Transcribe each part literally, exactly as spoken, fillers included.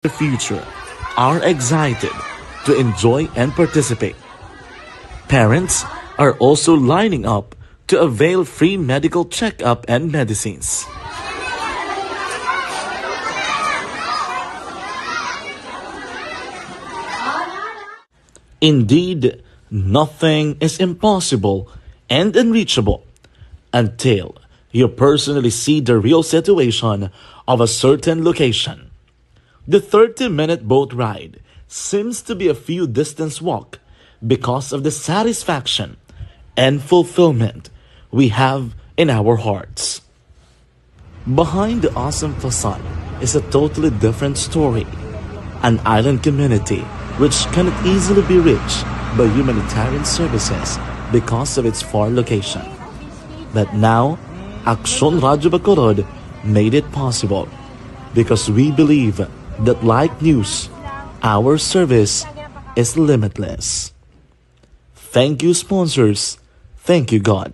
the future are excited to enjoy and participate. Parents are also lining up to avail free medical checkup and medicines. Indeed, nothing is impossible and unreachable until you personally see the real situation of a certain location. The thirty-minute boat ride seems to be a few distance walk because of the satisfaction and fulfillment we have in our hearts. Behind the awesome facade is a totally different story. An island community which cannot easily be reached by humanitarian services because of its far location. But now, Aksyon Radyo Bacolod made it possible because we believe that, like news, our service is limitless. Thank you, sponsors. Thank you, God.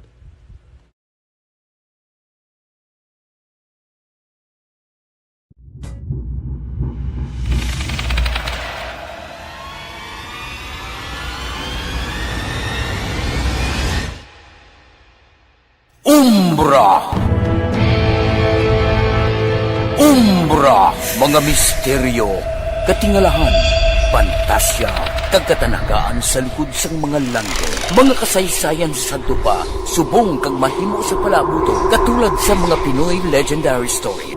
Umbra. Umbra, mga misteryo, katingalahan, pantasya, kag katanagaan sa likod sang mga langit. Mga kasaysayan sa sadto pa, subong kag mahimo sa palaabuton, katulad sa mga Pinoy legendary story.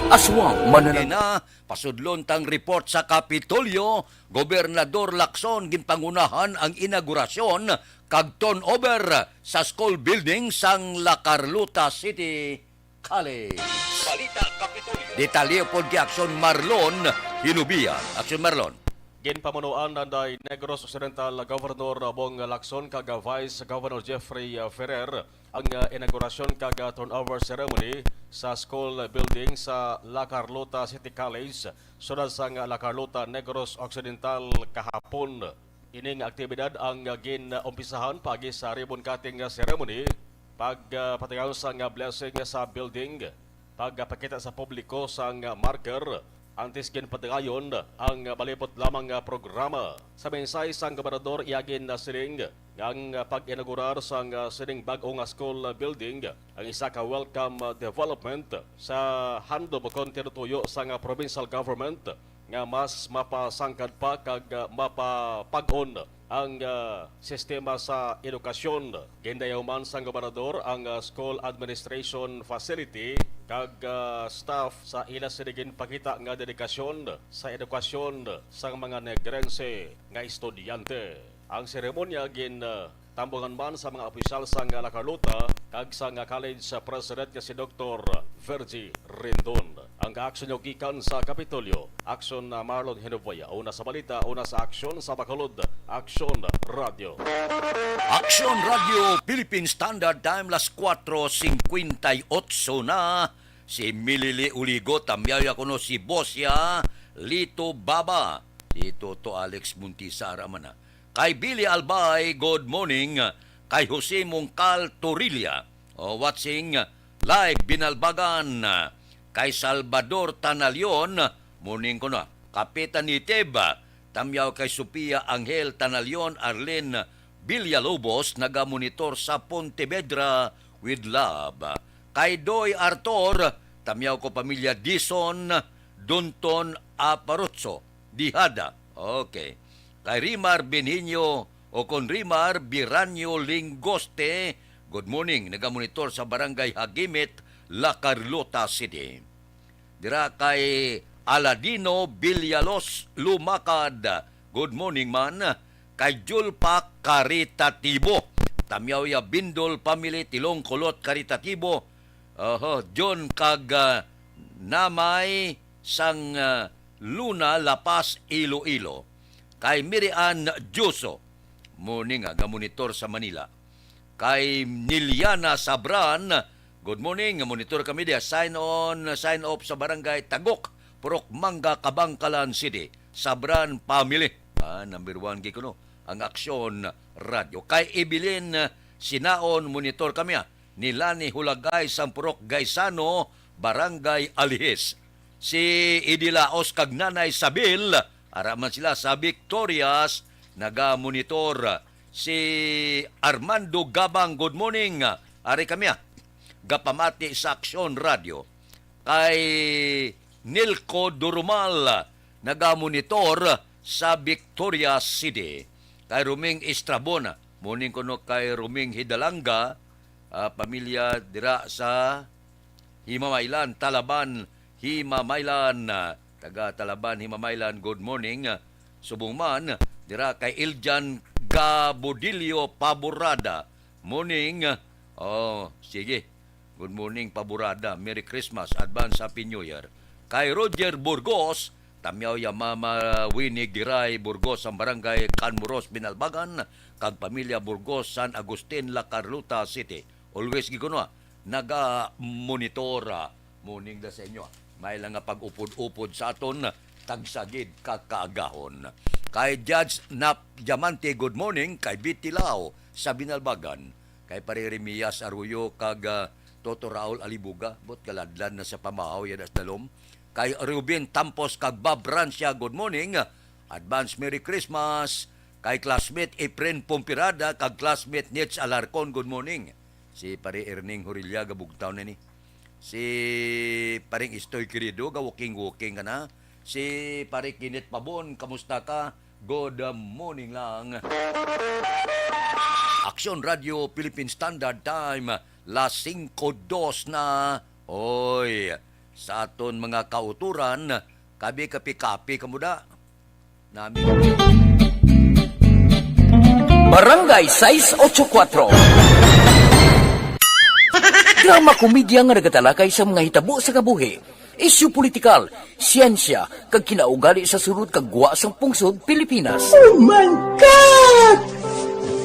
Aswang mananang na, pasudlon tang report sa Kapitolyo, Gobernador Lacson ginpangunahan ang inaugurasyon kag turnover sa school building sang La Carlota City College. Balita Kapitolyo. Detalye pod kay Aksyon Marlon Hinubia. Aksyon Marlon. Ginpamunuan nanday Negros Occidental Governor Bong Lacson kag Vice Governor Jeffrey Ferrer ang, ah, inaugurasyon kag, ah, turnover ceremony sa school building sa La Carlota City College, siyudad sang La Carlota, Negros Occidental, kahapon. Ining aktibidad ang, ah, gin-umpisahan paagi sa ribbon cutting, ah, ceremony, pag, ah, patigayon sang, ah, blessing sa building, pagpakita sa publiko sang marker, antes ginpatigayon ang balipot lamang nga programa. Sa mensahe sang gobernador, iya ginasiling nga ang pag-inaugurar sang sining bag-o nga school building ang isa ka welcome development sa handom kon tinutuyo sang provincial government nga mas mapasangkad pa kag mapapag-on ang, ah, sistema sa edukasyon. Gindayaw man sang gobernador ang, ah, school administration facility kag, ah, staff sa ila sini ginpakita nga dedikasyon sa edukasyon sang mga Negrense nga estudyante. Ang seremonya gin, ah, tambungan man sa mga opisyal sang La Carlota kag sang college president nga si Doktor Virgie Rendon. Ang kaaksyon nyo gikan sa Kapitolyo, Aksyon na Marlon Hinuboya, una sa balita, una sa aksyon, sa Bacolod, Aksyon Radio. Aksyon Radio, Philippine Standard Time, las kuwatro singkwenta y otso na. Si Milili Uligo, tamyaw ya kuno si Bosya Lito Baba, si Toto Alex Muntisara man na. Kay Billy Albay, good morning. Kay Jose Mungkal Torilla, o, watching live, Binalbagan. Kay Salvador Tanalion, morning ko na. Kapitan Nitib, tamyaw kay Sophia Angel Tanalion, Arlene Villalobos, nagamonitor sa Pontevedra with love. Kay Doy Arthur, tamyaw ko pamilya Dison, Dunton, Aparocho, Dihada. Okay. Kay Rimar Benigno o kon Rimar Biranyo Lingoste, good morning, nagamonitor sa Barangay Hagimit, La Carlota City. Dira kay Aladino Villalos Lumakad, good morning man. Kay Julpa Karitatibo, tamyaw ya Bindol family, Tilong Kulot Karitatibo, oho, John kag, ah, Namay sang, ah, Luna, La Paz, Iloilo. Kay Mirian Dioso, morning, ah, gamonitor sa Manila. Kay Niliana Sabran, good morning, monitor kami diya. Sign on, sign off sa Barangay Tagok, Purok Mangga, Kabangkalan City. Sabran family. Ah, number one gid kuno ang Aksyon Radio. Kay Evelyn Sinaon, monitor kami, ah. Ni Lani Hulagay, sang Purok Gaisano, Barangay Alihis. Si Idi Laos kag Nanay Sabil, ara man sila sa Victorias, nagamonitor. Si Armando Gabang, good morning. Ari kami, ah. Gapamati sa Aksyon Radio. Kay Nilco Durumal, nagamonitor sa Victorias City. Kay Roming Estrabon, morning kuno kay Roming Hidalanga, ah, pamilya dira sa Himamaylan, Talaban, Himamaylan. Taga Talaban, Himamaylan, good morning. Subong man, dira kay Iljan Gabudilio Paborada. Morning. Oh, sige. Good morning, Paborada. Merry Christmas, advance Happy New Year. Kay Roger Burgos, Tamyaw ya Mama Winnie Giray Burgos, ang barangay Canmuros, Binalbagan, kag pamilya Burgos, San Agustin, La Carlota City. Always gikuno, naga-monitora. Morning da sa inyo. May lang nga pag-upod-upod sa aton, tagsagid ka kaagahon. Kay Judge Nap Diamante, good morning. Kay Betty Lao sa Binalbagan. Kay Pare Remiyas Arroyo kag, ah, Toto Raul Alibuga, but kaladlan na sa pamahaw yan as dalom. Kay Ruben Tampos kag Bob Rancia, good morning. Advance Merry Christmas. Kay classmate Efren Pompirada kag classmate Nitz Alarcon, good morning. Si Pare Erning Horilla, gabugtaw na ni. Si Paring Istoy Querido, ga-walking-walking ka na. Si Pare Kenneth Pabon, kamusta ka? Good morning lang. Aksyon Radio Philippine Standard Time, las singko dos na. Oy, sa aton mga kauturan, kabi kapi-kapi ka mo da. Nami. Barangay sais ocho kuatro. Drama komedya nga nagatalakay sa mga hitabo sa kabuhi, isyu politikal, siyensya, kag kinaugali sa sulod kag gwa sang pungsod Pilipinas. Oh my God!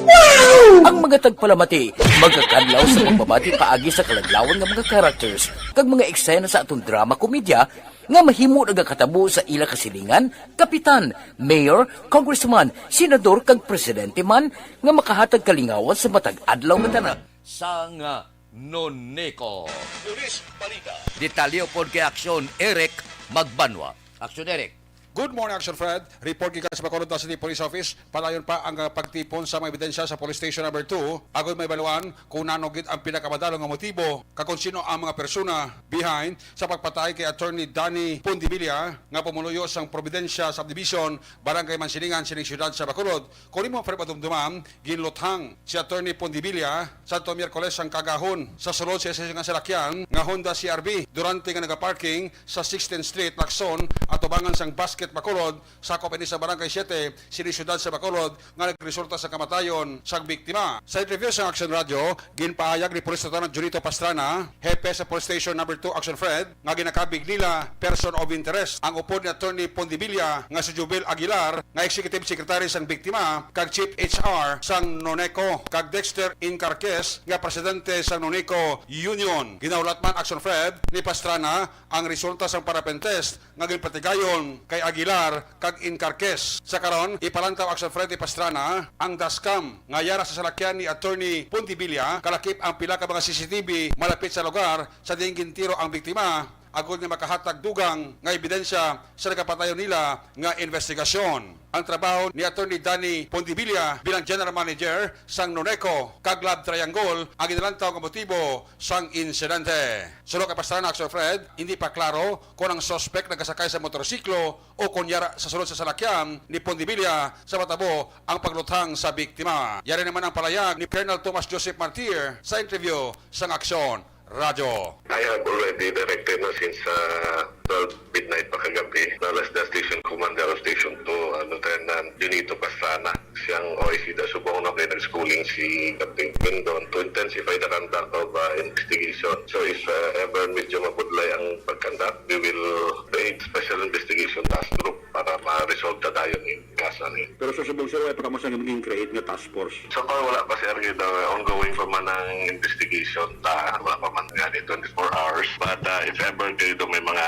Wow! Ang mga tagpalamati magakadlaw sa pagbabati paagi sa kaladlawan nga mga characters kag mga eksena sa aton drama komedya nga mahimo nagakatabo sa ila kasilingan, kapitan, mayor, congressman, senador, kag presidente man nga makahatag kalingawan sa matag adlaw nga tanan. Sang, ah, Noneko. Police Balita. Detalye upod kay Aksyon, Eric Magbanwa. Aksyon, Eric. Good morning, Action Fred. Report gikan sa Bacolod City Police Office. Padayon pa ang, ah, pagtipon sa mga ebidensya sa Police Station Number Two, agod maibaluan kung nano gid ang pinakamadalom nga motibo kag kung sino ang mga persona behind sa pagpatay kay Attorney Danny Pondivilla nga pumuluyo sang Providencia Subdivision, Barangay Mansilingan, sining siyudad sa Bacolod. Kung imo, Fred, madumduman, ginluthang si Attorney Pondivilla sadto Miyerkules sang kaagahon sa sulod sa isa nga salakyan nga Honda C R V durante nga nagaparking sa Sixteenth Street, Lacson, atubangan sang Basket Bacolod, sakop ini sa Barangay Siete, sini siyudad sa Bacolod, nga nagresulta sa kamatayon sang biktima. Sa interview sa Action Radio, ginpahayag ni Police Lieutenant Junito Pastrana, hepe sa Police Station Number Two Action Fred, nga ginakabig nila person of interest ang upod ni Attorney Pondivilla nga si Jubel Aguilar, nga executive secretary sang biktima kag chief H R sang Noneco, kag Dexter Incarques nga presidente sang Noneco Union. Ginahulat man, Action Fred, ni Pastrana ang resulta sang paraffin test nga ginpatigayon kay Aguilar kag Incarques. Sa karon, ipalantaw, Action Fred, ni Pastrana ang dashcam nga yara sa salakyan ni Attorney Pondivilla, kalakip ang pila ka mga C C T V malapit sa lugar sa diin gintiro ang biktima, agod nga makahatag dugang nga ebidensya sa nagapatayon nila nga investigasyon. Ang trabaho ni Attorney Danny Pondivilla bilang General Manager sang Noneco kag Love Triangle ang ginalantaw nga motibo sang insidente. Suno kay Pastrana, Action Fred, hindi pa klaro kung ang suspect nagasakay sa motorsiklo o kung yara sa sulod sa salakyan ni Pondivilla sa matabo ang pagluthang sa biktima. Yari naman ang palayag ni Colonel Thomas Joseph Martir sa interview sang Aksyon Radyo. I have already directed na since, uh, twelve midnight pa kagabi, na alas diyes, Station Commander of Station Two, uh, Lieutenant Junito Pastrana. Siyang O I C da subong na kay nag-schooling si Captain Quindon to intensify the conduct of, uh, investigation. So if, uh, ever medyo mabudlay ang pag-conduct, we will create special investigation task group para ma-resolve ta dayon ni kaso ni. Pero sa subong, sir, wala pa kamo sang create nga task force? So far, wala pa, sir. Kay the ongoing pa man ang investigation ta, wala pa man gani twenty-four hours. But, uh, if ever kayo do may mga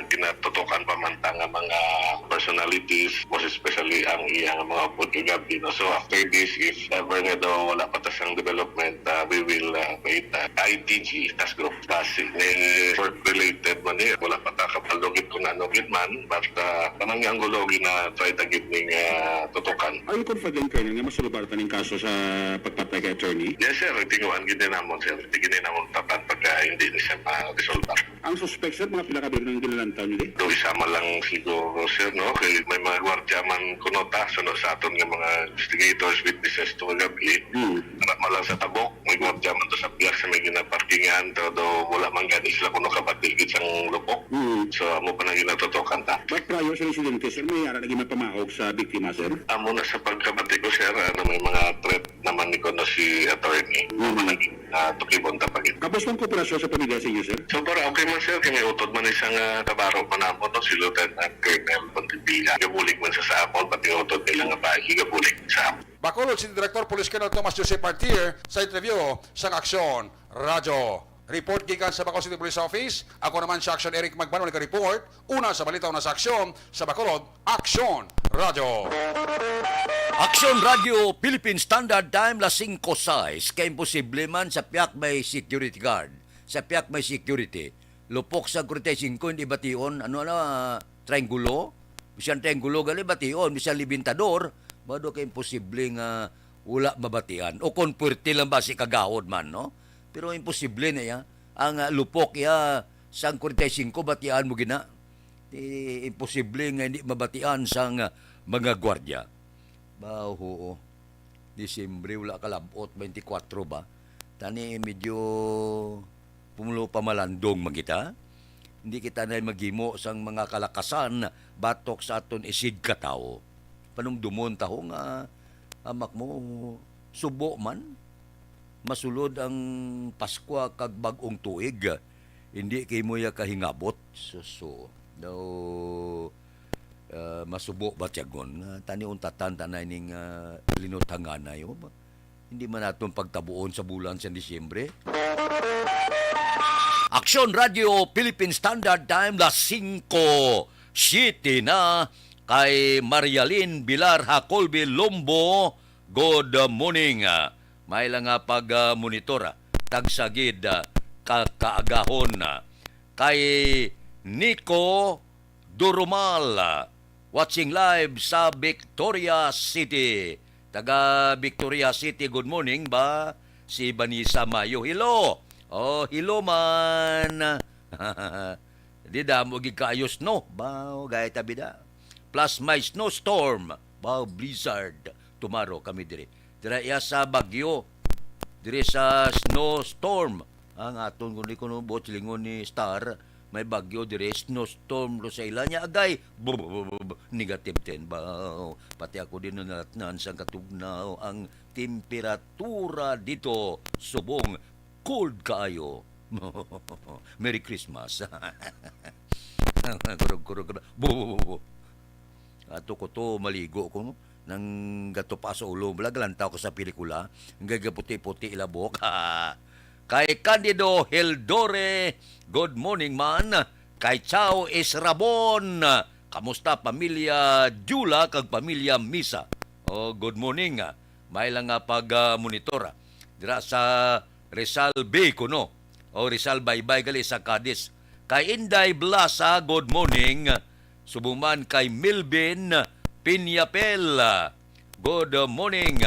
ginatutukan pa man ta nga mga person personalities, most especially ang iyang mga upod kagabi, no? So, after this, if ever nga daw wala pa ta sang development, uh, we will uh, create a I T G task group. Kasi may work related man niya, wala pa ta kabalo gid kung ano gid man, but uh, kanang anggulo gina-try ta gid ning uh, tutukan. Are you confident, Colonel, nga masulubar ta ning kaso sa pagpatay kay attorney? Yes, sir. Tinguan gid ni namon, sir. Di gid ni namon tapat pagka hindi ni siya ma-resolve. Ang suspect, sir, mga pila ka beses nang ginalantaw nila? Do isa man lang siguro, sir, no? Kay may mga gwardiya man kuno ta, suno sa aton nga mga investigators, witnesses to kagabi. Hmm. Wala man lang sa tabok, may gwardiya man to sa biyak sa may ginaparkingan, to do wala man gani sila kuno kabati gid sang lupok. Hmm. So, amo pa nang ginatutukan ta. But prior sa insidente, sir, may ara lagi mapamahog sa biktima, sir? Amo na sa pagkabati ko, sir, ano, may mga threat naman ni kuno si attorney. Hmm. Amo na gid, ah, tukibon ta pa gid. Kapos ang kooperasyon sa pamilya sa inyo, sir? So far, okay man, sir. Kay may utod man isang, ah, kabaro pa namon, no? Si Lieutenant Colonel Pontevilla. Gabulig man sa, sa amon, pati utod nila nga bayi, gabulig sa amon. Bacolod City Director Police Colonel Thomas Joseph Martir sa interview sang Aksyon Radyo. Report gikan sa Bacolod City Police Office. Ako naman si Aksyon Eric Magbanwa nag-report. Una sa balita, una sa aksyon sa Bacolod, Aksyon Radyo. Aksyon Radyo, Philippine Standard Time, las singko sais, kay imposible man sa piak may security guard, sa piak may security. Lupok sa Corte singko, hindi bation, ano, ano, ah, triangulo? Bisan triangulo gali bation, bisan libintador, bado kay imposible nga wala mabatian. O kon puwerte lang ba si kagahod man, no? Pero imposible na iya. Ang, ah, lupok iya sang Corte singko, batian mo gina. Di, imposible nga hindi mabatian sang, ah, mga gwardiya. Ba, oo. Disyembre, wala kalabot, twenty-four ba? Tani medyo pumulo pamalandong man kita. Hindi kita na maghimo sang mga kalakasan batok sa aton isigkatawo. Panumdumon ta ho nga, amak mo, subo man. Masulod ang Paskwa kag Bag-ong Tuig, hindi kay mo ya kahingabot. Suso. Daw, ah, masubo ba tiyagon nga tani untatan tanay ning, ah, linot hanganay, oh, ba? Hindi man naton pagtabuon sa bulan sa Disyembre. Aksyon Radio Philippine Standard Time, las singko siete na. Kay Marialin Bilar Hacolbe Lombo, good morning. May lang nga pag, ah, monitor, ah, tagsa gid, ah, ka kaagahon, ah. Kay Nico Durumal, ah, watching live sa Victoria City. Taga Victoria City, good morning ba? Si Vanessa Mayo. Hello. Oh, hello man. Di damo gid kaayo snow. Ba, oh, gaya ta bida. Plus may snowstorm. Ba, blizzard. Tomorrow kami diri. Dira iya sa Baguio. Diri sa snowstorm. Ang aton kundi kuno buot silingon ni Star, may bagyo diri, snowstorm ro sa ila niya, agay, negative ten ba? Pati ako din nalatnan sang katugnaw, ang temperatura dito subong cold kaayo. Merry Christmas. Kurog-kurog. Ato ko to, maligo ko, no? Nang gatupa sa ulo, wala galantaw ko sa pelikula. Ang gagaputi-puti ila buhok. Kay Candido Hildore, good morning man. Kay Chao Israbon, kamusta pamilya Jula kag pamilya Misa? Oh, good morning. May lang nga pag, ah, monitor, ah. Dira sa Rizal Bay kuno. O Rizal Baybay gali sa Cadiz. Kay Inday Blasa, good morning. Subong man kay Milvin Piñapel, good morning.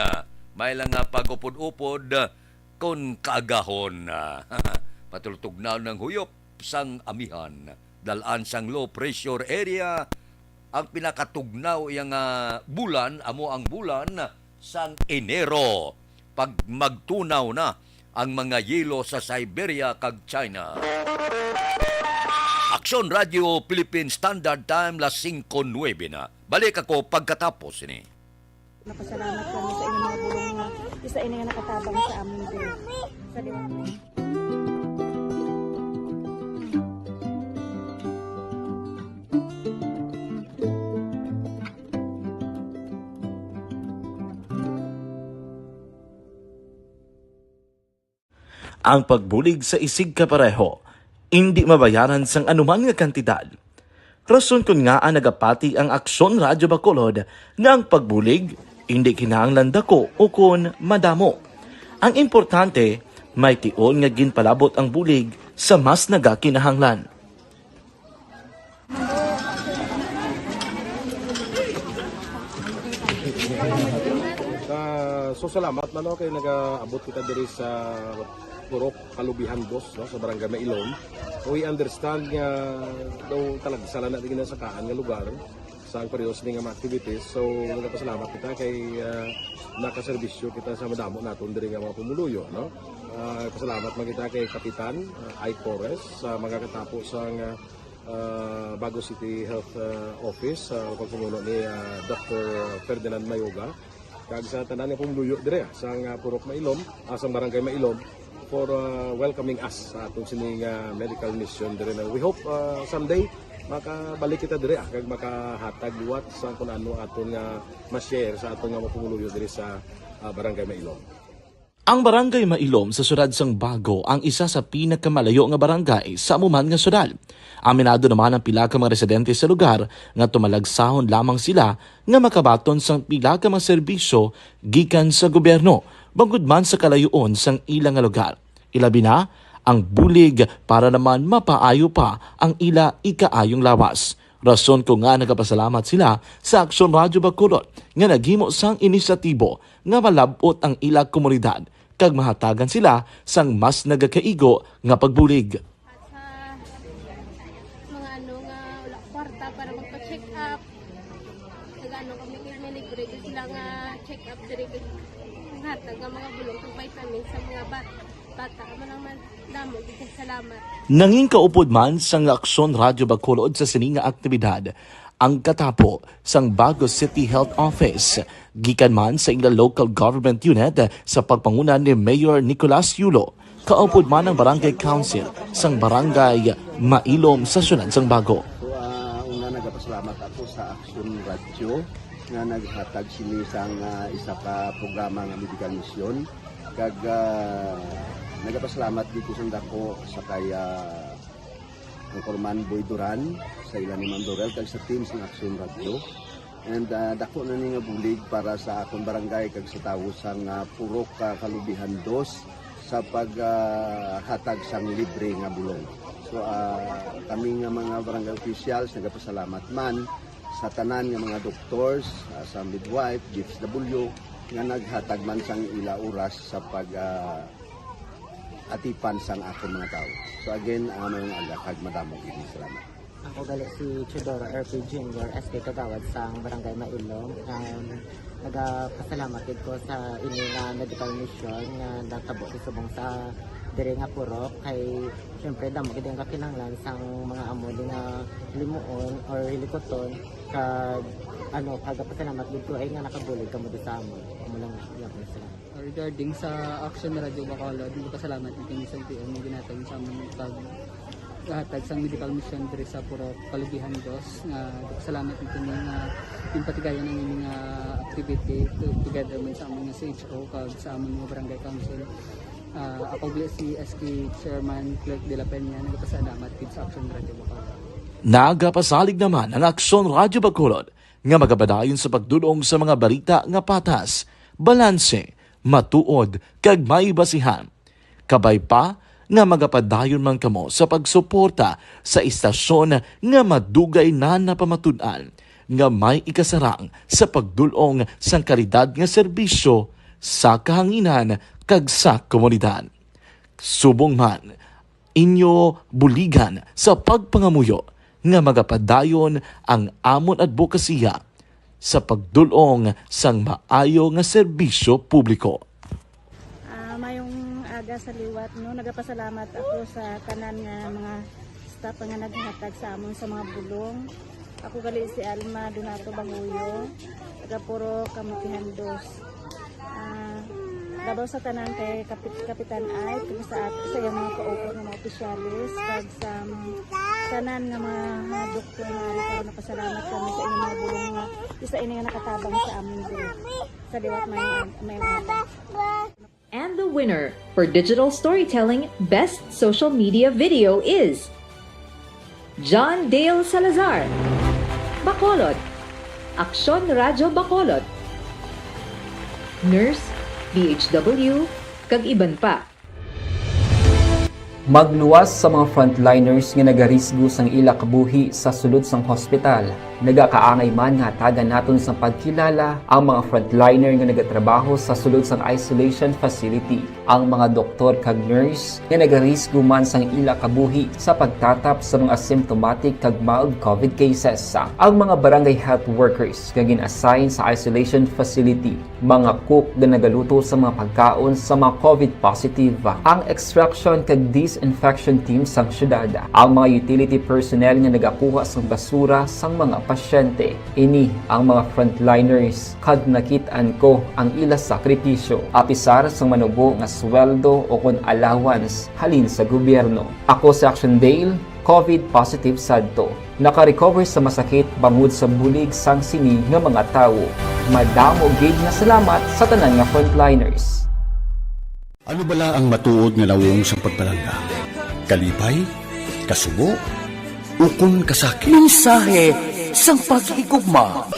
May lang nga pag-upod-upod kon kaagahon. Patultugnaw ng huyop sang amihan. Dalaan sang low pressure area. Ang pinakatugnaw iya nga bulan amo ang bulan sang Enero, pag magtunaw na ang mga yelo sa Siberia kag China. Aksyon Radio Philippine Standard Time, las singko nuebe na. Balik ako pagkatapos ini. Napasalamat kami sa inyong mga bulong nga isa ini nga nakatabang sa amin diri. Sa Ang pagbulig sa isigkapareho indi mabayaran sang anuman nga kantidad. Rason kon ngaa nagapati ang Aksyon Radyo Bacolod nga ang pagbulig indi kinahanglan dako ukon madamo. Ang importante, may tion nga ginpalabot ang bulig sa mas nagakinahanglan. Ah, so salamat man, no, kay nagaabot kita diri sa Purok Kalubihan Dos, no, sa Barangay Mailom. We understand nga daw talaga sala na din sa kaan nga lugar sa ang pareho sini nga mga activities. So, nagapasalamat kita kay, ah, nakaserbisyo kita sa madamo naton diri nga mga pumuluyo, no? Ah, pasalamat man kita kay Kapitan, ah, Ike Torres, sa mga katapo sa nga, ah, Bago City Health, ah, Office, sa pagpamuno ni, ah, Doctor Ferdinand Mayoga. Kag sa tanan nga pumuluyo dire, ah, sa nga Purok Mailom, ah, sa Barangay Mailom, for, ah, welcoming us sa aton sining, ah, medical mission dire na we hope, ah, someday makabalik kita dire, ah, kag makahatag liwat sa kung ano aton nga ma-share sa aton nga mga pumuluyo dire sa, ah, Barangay Mailom. Ang Barangay Mailom sa siyudad sang Bago ang isa sa pinakamalayo nga barangay sa amo man nga siyudad. Aminado naman ang pila ka mga residente sa lugar nga tumalagsahon lamang sila nga makabaton sang pila ka mga serbisyo gikan sa gobyerno, bangod man sa kalayoon sang ila nga lugar. Ilabi na ang bulig para naman mapaayo pa ang ila ikaayong lawas. Rason kon ngaa nagapasalamat sila sa Aksyon Radyo Bacolod nga naghimo sang inisyatibo nga malab-ot ang ila komunidad kag mahatagan sila sang mas nagakaigo nga pagbulig. At sa mga ano nga wala kwarta para magpa-check up, nag-ano kami, may libre gyud sila nga check up diri, hatag nga mga bulong kag vitamins sa mga ba-, bata. Amo lang man, damo gyud kay salamat. Nangin kaupod man sang Aksyon Radyo Bacolod sa sini nga aktibidad ang katapo sang Bago City Health Office, gikan man sa ila local government unit sa pagpanguna ni Mayor Nicolas Yulo. Kaupod man ang Barangay Council sang Barangay Mailom sa siyudad sang Bago. So, ah, una, nagapasalamat ako sa Aksyon Radyo nga naghatag sini sang, ah, isa ka programa nga medical mission. Kag, ah, nagapasalamat dito sa dako sa kay, ah, Anchorman Boy Duran, sa ila ni Ma'am Dorel, kag sa team sang Aksyon Radyo. And, ah, dako na ni nga bulig para sa akon barangay kag sa tawo sang, ah, Purok, ah, Kalubihan Dos sa pag, ah, hatag sang libre nga bulong. So, ah, kami nga mga barangay officials nagapasalamat man sa tanan nga mga doctors, ah, sa midwife, D S W, nga naghatag man sang ila oras sa pag, ah, atipan sang akon mga tawo. So again, ah, maayong aga kag madamo gid nga salamat. Ako gali si Teodoro R P Junior, S K Kagawad sang Barangay Mailom. Um, nagapasalamat gid ko sa ini nga medical mission nga natabo sa subong sa diri nga purok. Kay syempre, damo gid ang kakinahanglan sang mga amo di nga limuon or hilikuton. Kag ano, nagapasalamat gid ko ay nga nakabulig kamo di sa amon. Amo lang gyapon, salamat. Regarding sa Action Radio Bacolod, nagpasalamat gid kami sa L T O nga ginhatag sa amon pag hatag sang medical mission diri sa Purok Kalubihan Dos. Nga nagpasalamat gid kami nga ginpatigayon ang ining, ah, activity to-, together man sa amon nga C H O kag sa amon nga barangay council. Ah, ako gali si S K Chairman Clerk de la Peña, nagpasalamat gid sa Action Radio Bacolod. Nagapasalig naman ang Aksyon Radio Bacolod nga magapadayon sa pagdul-ong sa mga balita nga patas, balanse, matuod, kag may basihan. Kabay pa nga magapadayon man kamo sa pagsuporta sa istasyon nga madugay na napamatud-an nga may ikasarang sa pagdul-ong sang kalidad nga serbisyo sa kahanginan kag sa komunidad. Subong man, inyo buligan sa pagpangamuyo nga magapadayon ang amon adbokasiya sa pagdul-ong sang maayo nga serbisyo publiko. Ah, mayong aga sa liwat, no? Nagapasalamat ako sa tanan nga mga staff nga naghatag sa amon sa mga bulong. Ako gali si Alma Donato Bahuyo, taga Purok Kalubihan Dos. Ah, labaw sa tanan kay Kapit-, Kapitan Ay, kag sa at-, sa iyang mga kaupod nga mga opisyales, kag sa, um, tanan nga mga, mga doktor nga ari karon, nagapasalamat kami sa inyong mga bulong nga isa ini nga nakatabang sa amin diri. Sa liwat, may, may mga And the winner for digital storytelling best social media video is John Dale Salazar, Bacolod, Aksyon Radyo Bacolod, nurse, B H W, kag iban pa. Magluwas sa mga frontliners nga nagarisgo sang ila kabuhi sa sulod sang hospital. Nagakaangay man nga hatagan naton sang pagkilala ang mga frontliner nga nagatrabaho sa sulod sang isolation facility, ang mga doktor kag nurse nga nagarisgo man sang ila kabuhi sa pagtatap sa mga asymptomatic kag mild covid cases, ang mga barangay health workers nga gin-assign sa isolation facility, mga cook nga nagaluto sa mga pagkaon sa mga covid positive, ang extraction kag disinfection team sang syudad, ang mga utility personnel nga nagakuha sang basura sang mga pasyente. Ini ang mga frontliners, kag nakit-an ko ang ila sakripisyo, apisar sang manubo nga sweldo o kon allowance halin sa gobyerno. Ako si Action Dale, covid positive sadto. Naka-recover sa masakit bangod sa bulig sang sini nga mga tawo. Madamo gid nga salamat sa tanan nga frontliners. Ano bala ang matuod nga nawong sang pagpalangga? Kalipay? Kasubo? Ukon kasakit? Mensahe sang paghigugma.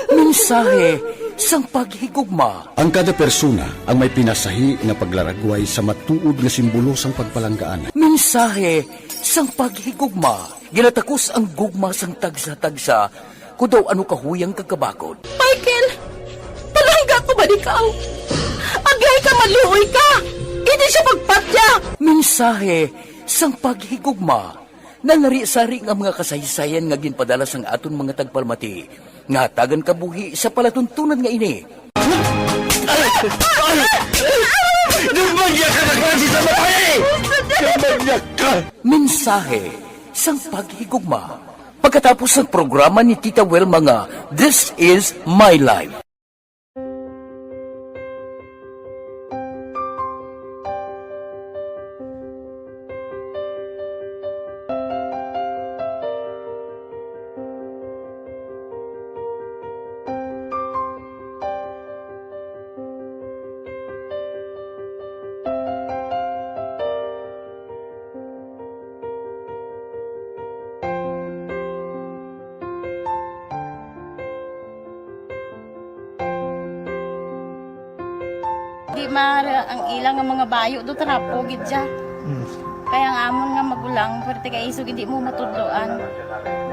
Mensahe sang paghigugma. Ang kada persona ang may pinasahi nga paglaragway sa matuod nga simbolo sang pagpalanggaan. Mensahe sang paghigugma. Ginatakos ang gugma sang tagsa-tagsa, kon daw ano kahuyang kag kabakod. Michael, palangga ko ba ikaw? Agay ka, maluoy ka! Hindi siya pagpatya! Mensahe sang paghigugma. Nalarisari nga mga kasaysayan nga ginpadala sang aton mga tagpalamati nga hatagan kabuhi sa palatuntunan nga ini. Nagmanyag ka na klase sa babae! Nagmanyag ka! Mensahe sang paghigugma. Pagkatapos sang programa ni Tita Wilma nga This Is My Life. Di ma-, ang ila nga mga bayo do trapo gid siya. Mm. Kaya ang amon nga magulang, pwerte kay isog hindi mo matudloan.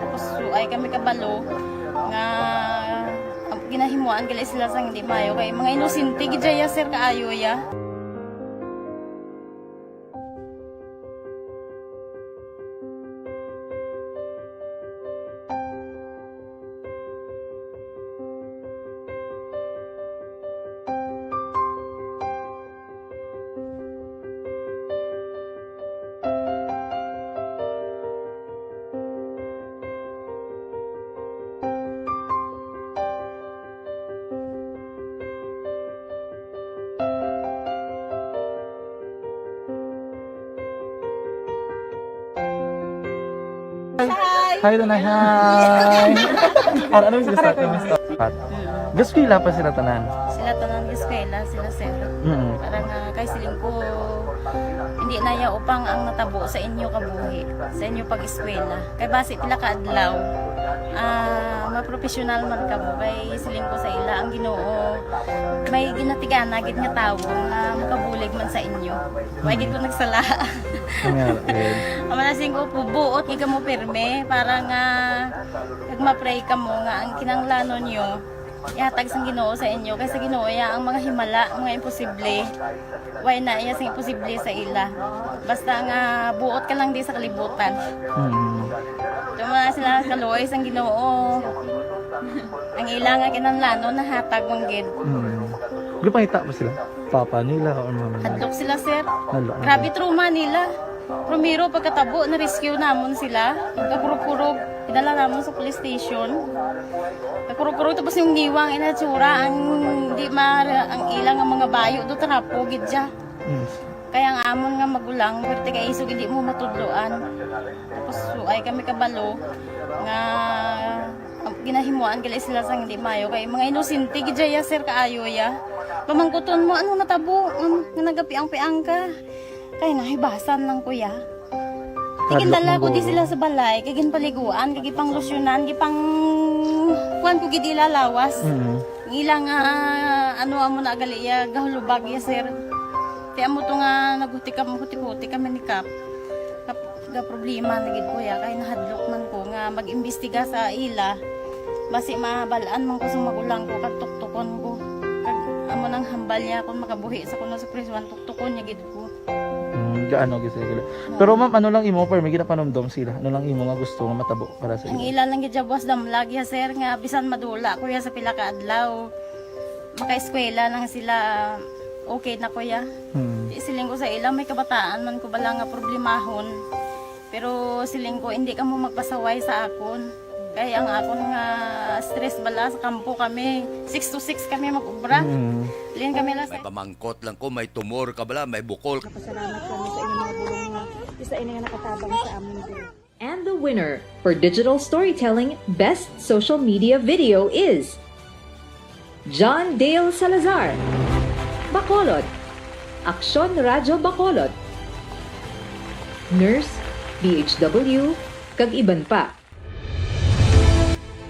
Tapos suay kami kabalo nga ginahimuan gali sila sang hindi maayo kay mga inosente gid siya, sir, kaayo ya. Hi. Hi, Tanay. Hi. Ano, ano yung gusto? Pat. Gaskwela pa sila tanan? Sila tanan gaskwela, sila sir. Mm. Para nga kay siling ko, hindi na ya upang ang natabo sa inyo kabuhi, sa inyo pag-eskwela. Kay basi pila ka adlaw, ah, mapropesyonal man kamo. Kay siling ko sa ila, ang Ginoo, may ginatigana gid nga tawo nga makabulig man sa inyo. Wa gid ko nagsala. Nga, eh. Ang mga siling ko, buot gid kamo pirme para nga kag ma-pray kamo nga ang kinahanglanon nyo ihatag sang Ginoo sa inyo, kay sa Ginoo ya ang mga himala, mga imposible. Way na iya sing imposible sa ila. Basta nga buot ka lang di sa kalibutan. Mm. Tuma sila kaluoy sang Ginoo. Ang ila nga kinahanglanon nahatag man gid. Mm. Gipangita ba sila? Papa nila or mama nila? Hadlok sila, sir. Hadlok. Grabe trauma nila. Primero, pagkatabo, na-rescue namon sila. Pagkakurog-kurog, dinala namon sa police station. Pagkakurog-kurog, tapos yung ngiwang inatsura, ang di ma-, ang ilang nga mga bayo do trapo gid siya. Mm. Kaya ang amon nga magulang, pwerte kay isog, hindi mo matudloan. Tapos, suay kami kabalo nga, ang Ginahimuan gali sila sang hindi maayo kay mga inosente gid ya, sir, kaayo ya. Pamangkuton mo, "Ano natabo, ma'am, nga nagapiang-piang ka?" Kay nahibasan lang ko ya. Hadlok Ginadala man ko di guro. Sila sa balay, kay ginpaliguan, kay gipanglusyonan, gipang kuan ko gid ila lawas. Mm. Ang ila nga, ano, amo na gali ya, gahulubag ya, sir. Kaya mo to nga naghuti kami, huti-huti kami ni Kap. Kap, ga problema na gid ko ya, kay nahadlok man ko nga mag-imbestiga sa ila. Basi mabalaan man ko sa magulang ko, kag tuktukon ko. Kag amo nang hambal niya kung makabuhi sa kuno sa prisuan, tuktukon niya gid ko. Mm, gaano gid sila. Pero ma'am, ano lang imo, permi ginapanumdom sila? Ano lang imo nga gusto nga matabo para sa Ang ila? Ila lang gid ya buwas damlag ya, sir, nga bisan madula ko ya sa pila ka adlaw, makaeskwela lang sila, okay na ko ya. Hmm. Di siling ko sa ila, may kabataan man ko bala nga problemahon. Pero siling ko, hindi kamo magpasaway sa akon. Kay ang akon nga stress bala sa kampo kami, six to six kami mag-ubra. Mm. Lin kami lang May sa pamangkot lang ko, may tumor ka bala, may bukol. Pasalamat kami sa inyong mga bulong nga isa ini nga nakatabang sa amon diri. And the winner for digital storytelling best social media video is John Dale Salazar, Bacolod, Aksyon Radyo Bacolod, Nurse, D H W, kag iban pa.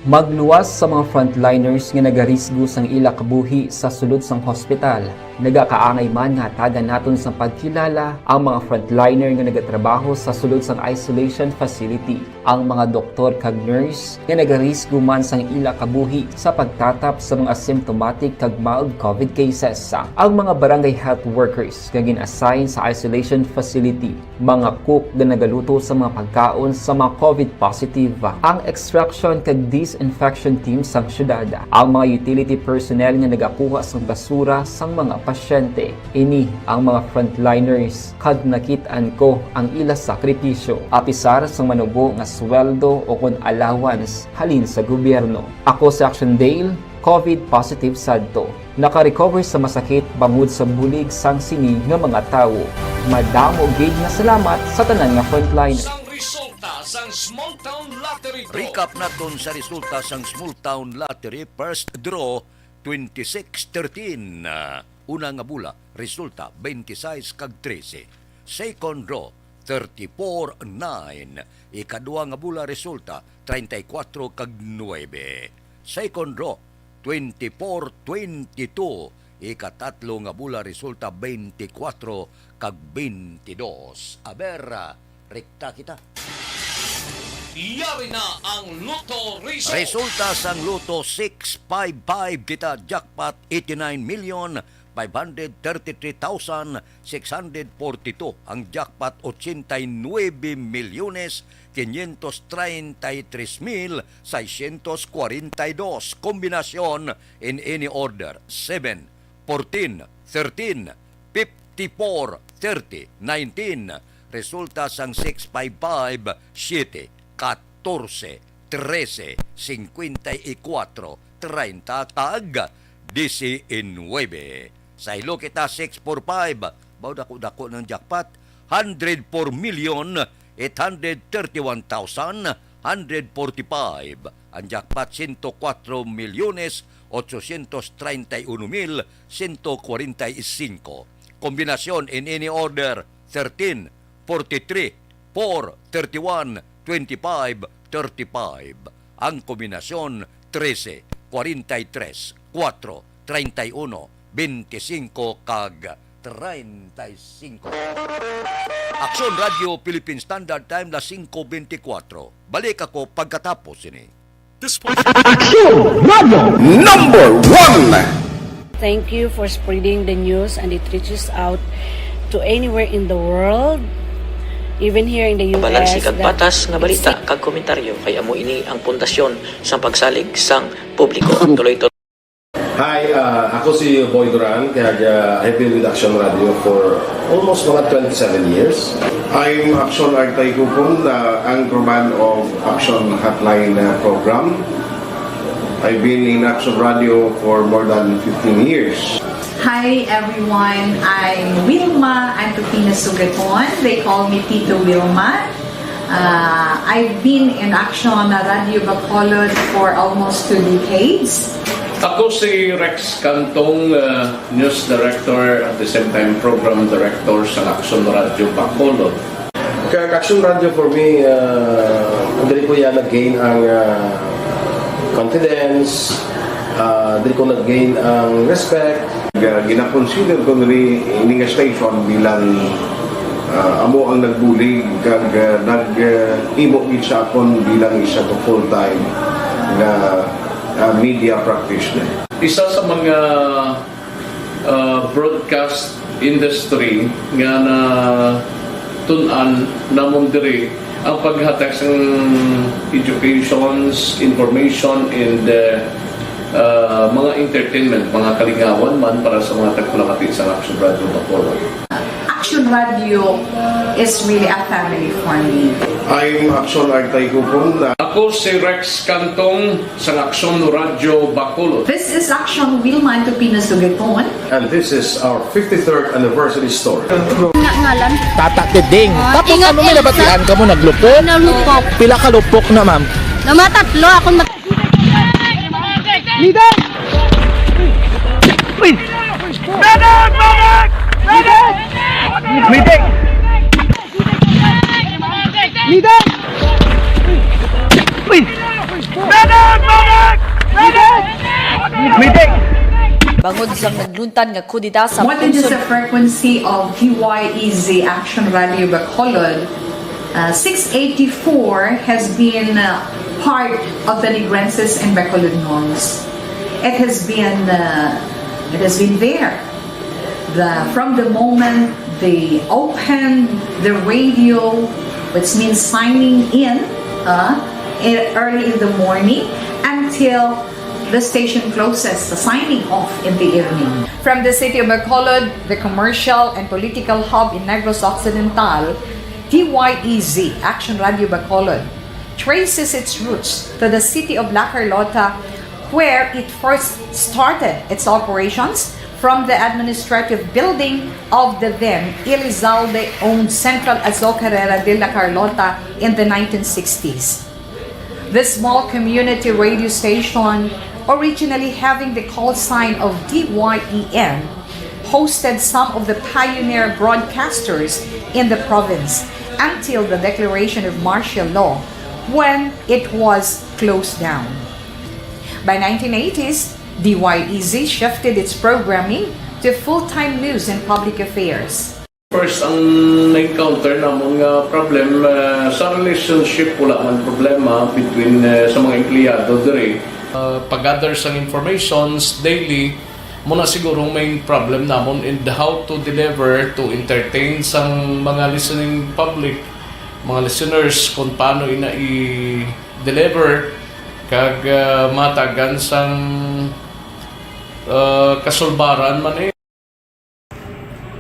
Magluwas sa mga frontliners nga nagarisgo sang ila kabuhi sa sulod sang hospital. Nagakaangay man nga hatagan naton sang pagkilala ang mga frontliner nga nagatrabaho sa sulod sang isolation facility, ang mga doktor kag nurse nga nagarisgo man sang ila kabuhi sa pagtatap sa mga symptomatic kag mild covid cases, ang mga barangay health workers nga gin-assign sa isolation facility, mga cook nga nagaluto sa mga pagkaon sa mga covid positive, ang extraction kag disinfection team sang syudad, ang mga utility personnel nga nagakuha sang basura sang mga pasyente. Ini ang mga frontliners, kag nakit-an ko ang ila sakripisyo, apisar sang manubo nga sweldo o kon allowance halin sa gobyerno. Ako si Action Dale, covid positive sadto. Naka-recover sa masakit bangod sa bulig sang sini nga mga tawo. Madamo gid nga salamat sa tanan nga frontline. Sang resulta sang Small Town Lottery Draw. Recap naton sa resulta sang Small Town Lottery First Draw twenty-six thirteen. Ah, una nga bola, resulta twenty-six kag trese. Second draw, thirty-four nine. Ikadua nga bola, resulta treinta y cuatro kag nuebe. Second draw, twenty-four twenty-two. Ikatatlo nga bola, resulta twenty-four kag twenty-dos. Aber, rekta kita. Yari na ang Lotto Result. Resulta sang Lotto six five five kita, jackpot eighty-nine million five hundred thirty-three thousand six hundred forty-two, ang jackpot ochenta y nuebe milyones quinientos treinta y tres mil seiscientos cuarenta y dos. Kombinasyon in any order, seven, fourteen, thirteen, fifty-four, thirty, nineteen. Resulta sang six five five, siete, katorse, trese, cincuenta y cuatro, treinta, kag diecinuebe. Saylo kita, six four five. Baw dako-dako ng jackpot. Hundred four million eight hundred thirty-one thousand hundred forty-five. Ang jackpot, ciento cuatro milyones ochocientos treinta y uno mil ciento cuarenta y cinco. Kombinasyon in any order, thirteen, forty-three, four, thirty-one, twenty-five, thirty-five. Ang kombinasyon, trese, cuarenta y tres, cuatro, treinta y uno, veinticinco, kag treinta y cinco. Aksyon Radio Philippine Standard Time, las singko beintikwatro. Balik ako pagkatapos sini. Aksyon Radio Number One. Thank you for spreading the news and it reaches out to anywhere in the world, even here in the U S. Balansi kag patas nga balita kag komentaryo, kay amo ini ang pundasyon sang pagsalig sang publiko. Tuloy-tuloy. Hi, uh, ako si Boy Duran, kag, uh, I've been with Action Radio for almost mga twenty-seven years. I'm Action Artay Kupon, the anchorman of Action Hotline, uh, program. I've been in Action Radio for more than fifteen years. Hi everyone, I'm Wilma Antofina Sugaton. They call me Tito Wilma. Uh, I've been in Action Radio Bacolod for almost two decades. Ako si Rex Cantong, uh, News Director, at the same time Program Director sa Action Radio Bacolod. Kag Action Radio for me, uh, diri ko yan nag-gain ang uh, confidence, uh, diri ko nag-gain ang respect. Ga- Ginakonsider ko niri ini nga station bilang uh, amo ang nagbulig kag uh, nag-imo gid sa akon bilang isa ka full-time nga uh, media practitioner. Isa sa mga uh, broadcast industry nga na tun-an namon diri ang paghatag sang educations, information, and uh, uh, mga entertainment, mga kalingawan man para sa mga tagpulangati sa Action Radio Bacolod. Action Radio is really a family for me. I'm Action Artay Kupon. Ako si Rex Cantong sa Action Radio Bacolod. This is Action Wilman Tupino Sugaton. And this is our fifty-third anniversary story. Nga ngalan. Tata Tiding. Tapos Ingat, ano may ingat. Nabatian ka mo naglupok? Nalupok. Pila ka lupok na, ma'am? Namatatlo akong mat- Uy! Medic! Medic! Medic! Uy! Medic! Medic! Medic! Bangod sang nagluntad nga kudeta sa More than just puso the frequency of D Y E Z Action Radio Bacolod, uh, six eighty-four has been uh, part of the Negrenses and Bacolodnons. It has been uh, it has been there the, from the moment they opened the radio, which means signing in uh, e- early in the morning, until the station closes, the signing off in the evening. From the city of Bacolod, the commercial and political hub in Negros Occidental, D Y E Z, Action Radio Bacolod, traces its roots to the city of La Carlota, where it first started its operations from the administrative building of the then Elizalde-owned Central Azocarera de La Carlota in the nineteen sixties. This small community radio station, originally having the call sign of D Y E N, hosted some of the pioneer broadcasters in the province until the declaration of martial law, when it was closed down. By nineteen eighties, D Y E Z shifted its programming to full-time news and public affairs. First, ang na-encounter namon nga problem uh, sa relationship, wala man problema between uh, sa mga empleyado diri. Uh, pag-gather sang informations daily, mo na siguro ang main problem namon in how to deliver to entertain sang mga listening public, mga listeners, kung paano ina i-deliver kag uh, matagan sang uh, kasulbaran man eh.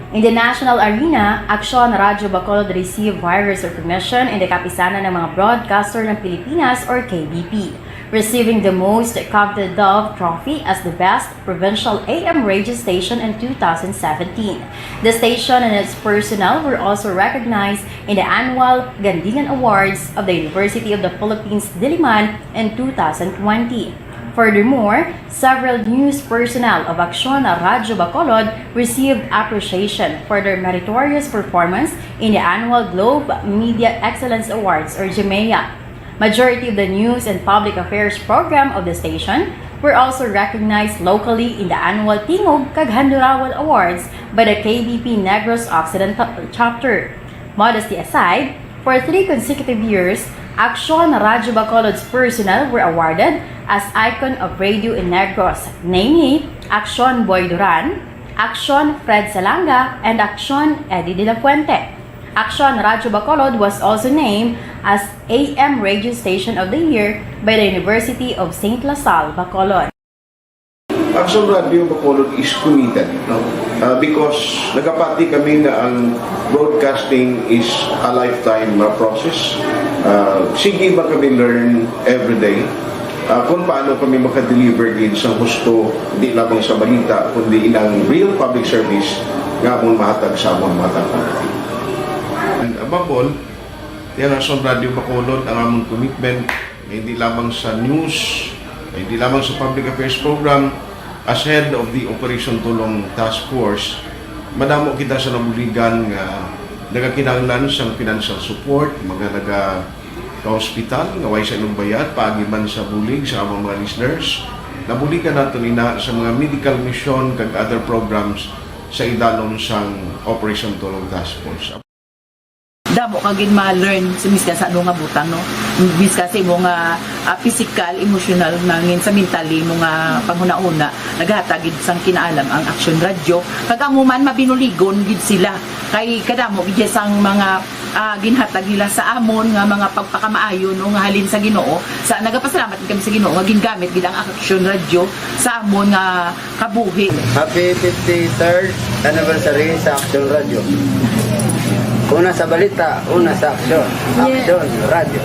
In the national arena, Aksyon Radyo Bacolod received various recognition in the Kapisanan ng mga Broadcaster ng Pilipinas or K B P, receiving the most coveted Dove Trophy as the best provincial A M radio station in two thousand seventeen. The station and its personnel were also recognized in the annual Gandilan Awards of the University of the Philippines Diliman in two thousand twenty. Furthermore, several news personnel of Aksyon Radyo Bacolod received appreciation for their meritorious performance in the annual Globe Media Excellence Awards or GMEA. Majority of the news and public affairs program of the station were also recognized locally in the annual Tingog kag Handurawan Awards by the K B P Negros Occidental Chapter. Modesty aside, for three consecutive years, Aksyon Radyo Bacolod's personnel were awarded as Icon of Radio in Negros, namely Aksyon Boy Duran, Aksyon Fred Salanga, and Aksyon Eddie De La Fuente. Aksyon Radyo Bacolod was also named as A M Radio Station of the Year by the University of Saint La Salle, Bacolod. Action Radio Bacolod is committed, no? Uh, because nagapati kami na ang broadcasting is a lifetime uh, process. Uh, sige ba kami learn every day? Uh, kung paano kami makadeliver gid sa husto, di lamang sa balita, kundi inang real public service nga amon mahatag sa amon mga tagpamati. And above all, Kaya nga sa Radyo Bacolod ang among commitment, hindi lamang sa news, hindi lamang sa public affairs program, as head of the Operation Tulong Task Force, madamo kita sa nabuligan nga nagakinahanglan sang financial support, mga naga ka-hospital nga way sa inugbayat, paagi man sa bulig sa among mga listeners. Nabuligan naton ina sa mga medical mission kag other programs sa idalom sang Operation Tulong Task Force. Damo ka gid ma-learn sa miskan sa ano nga butang, no? Miskan sa imo nga, ah, physical, emotional, nangin sa mentally mo nga panghunahuna, naghatag gid sang kinaalam ang Action Radio. Kag amo man, mabinuligon gid sila. Kay kadamo gid sang mga, ah, ginhatag nila sa amon nga mga pagpakamaayo, no, nga halin sa Ginoo. Sa, nagapasalamat gid kami sa Ginoo nga gingamit gid ang Action Radio sa amon nga kabuhi. Happy fifty-third anniversary sa Action Radio. Una sa balita, una sa aksyon. Action Radio.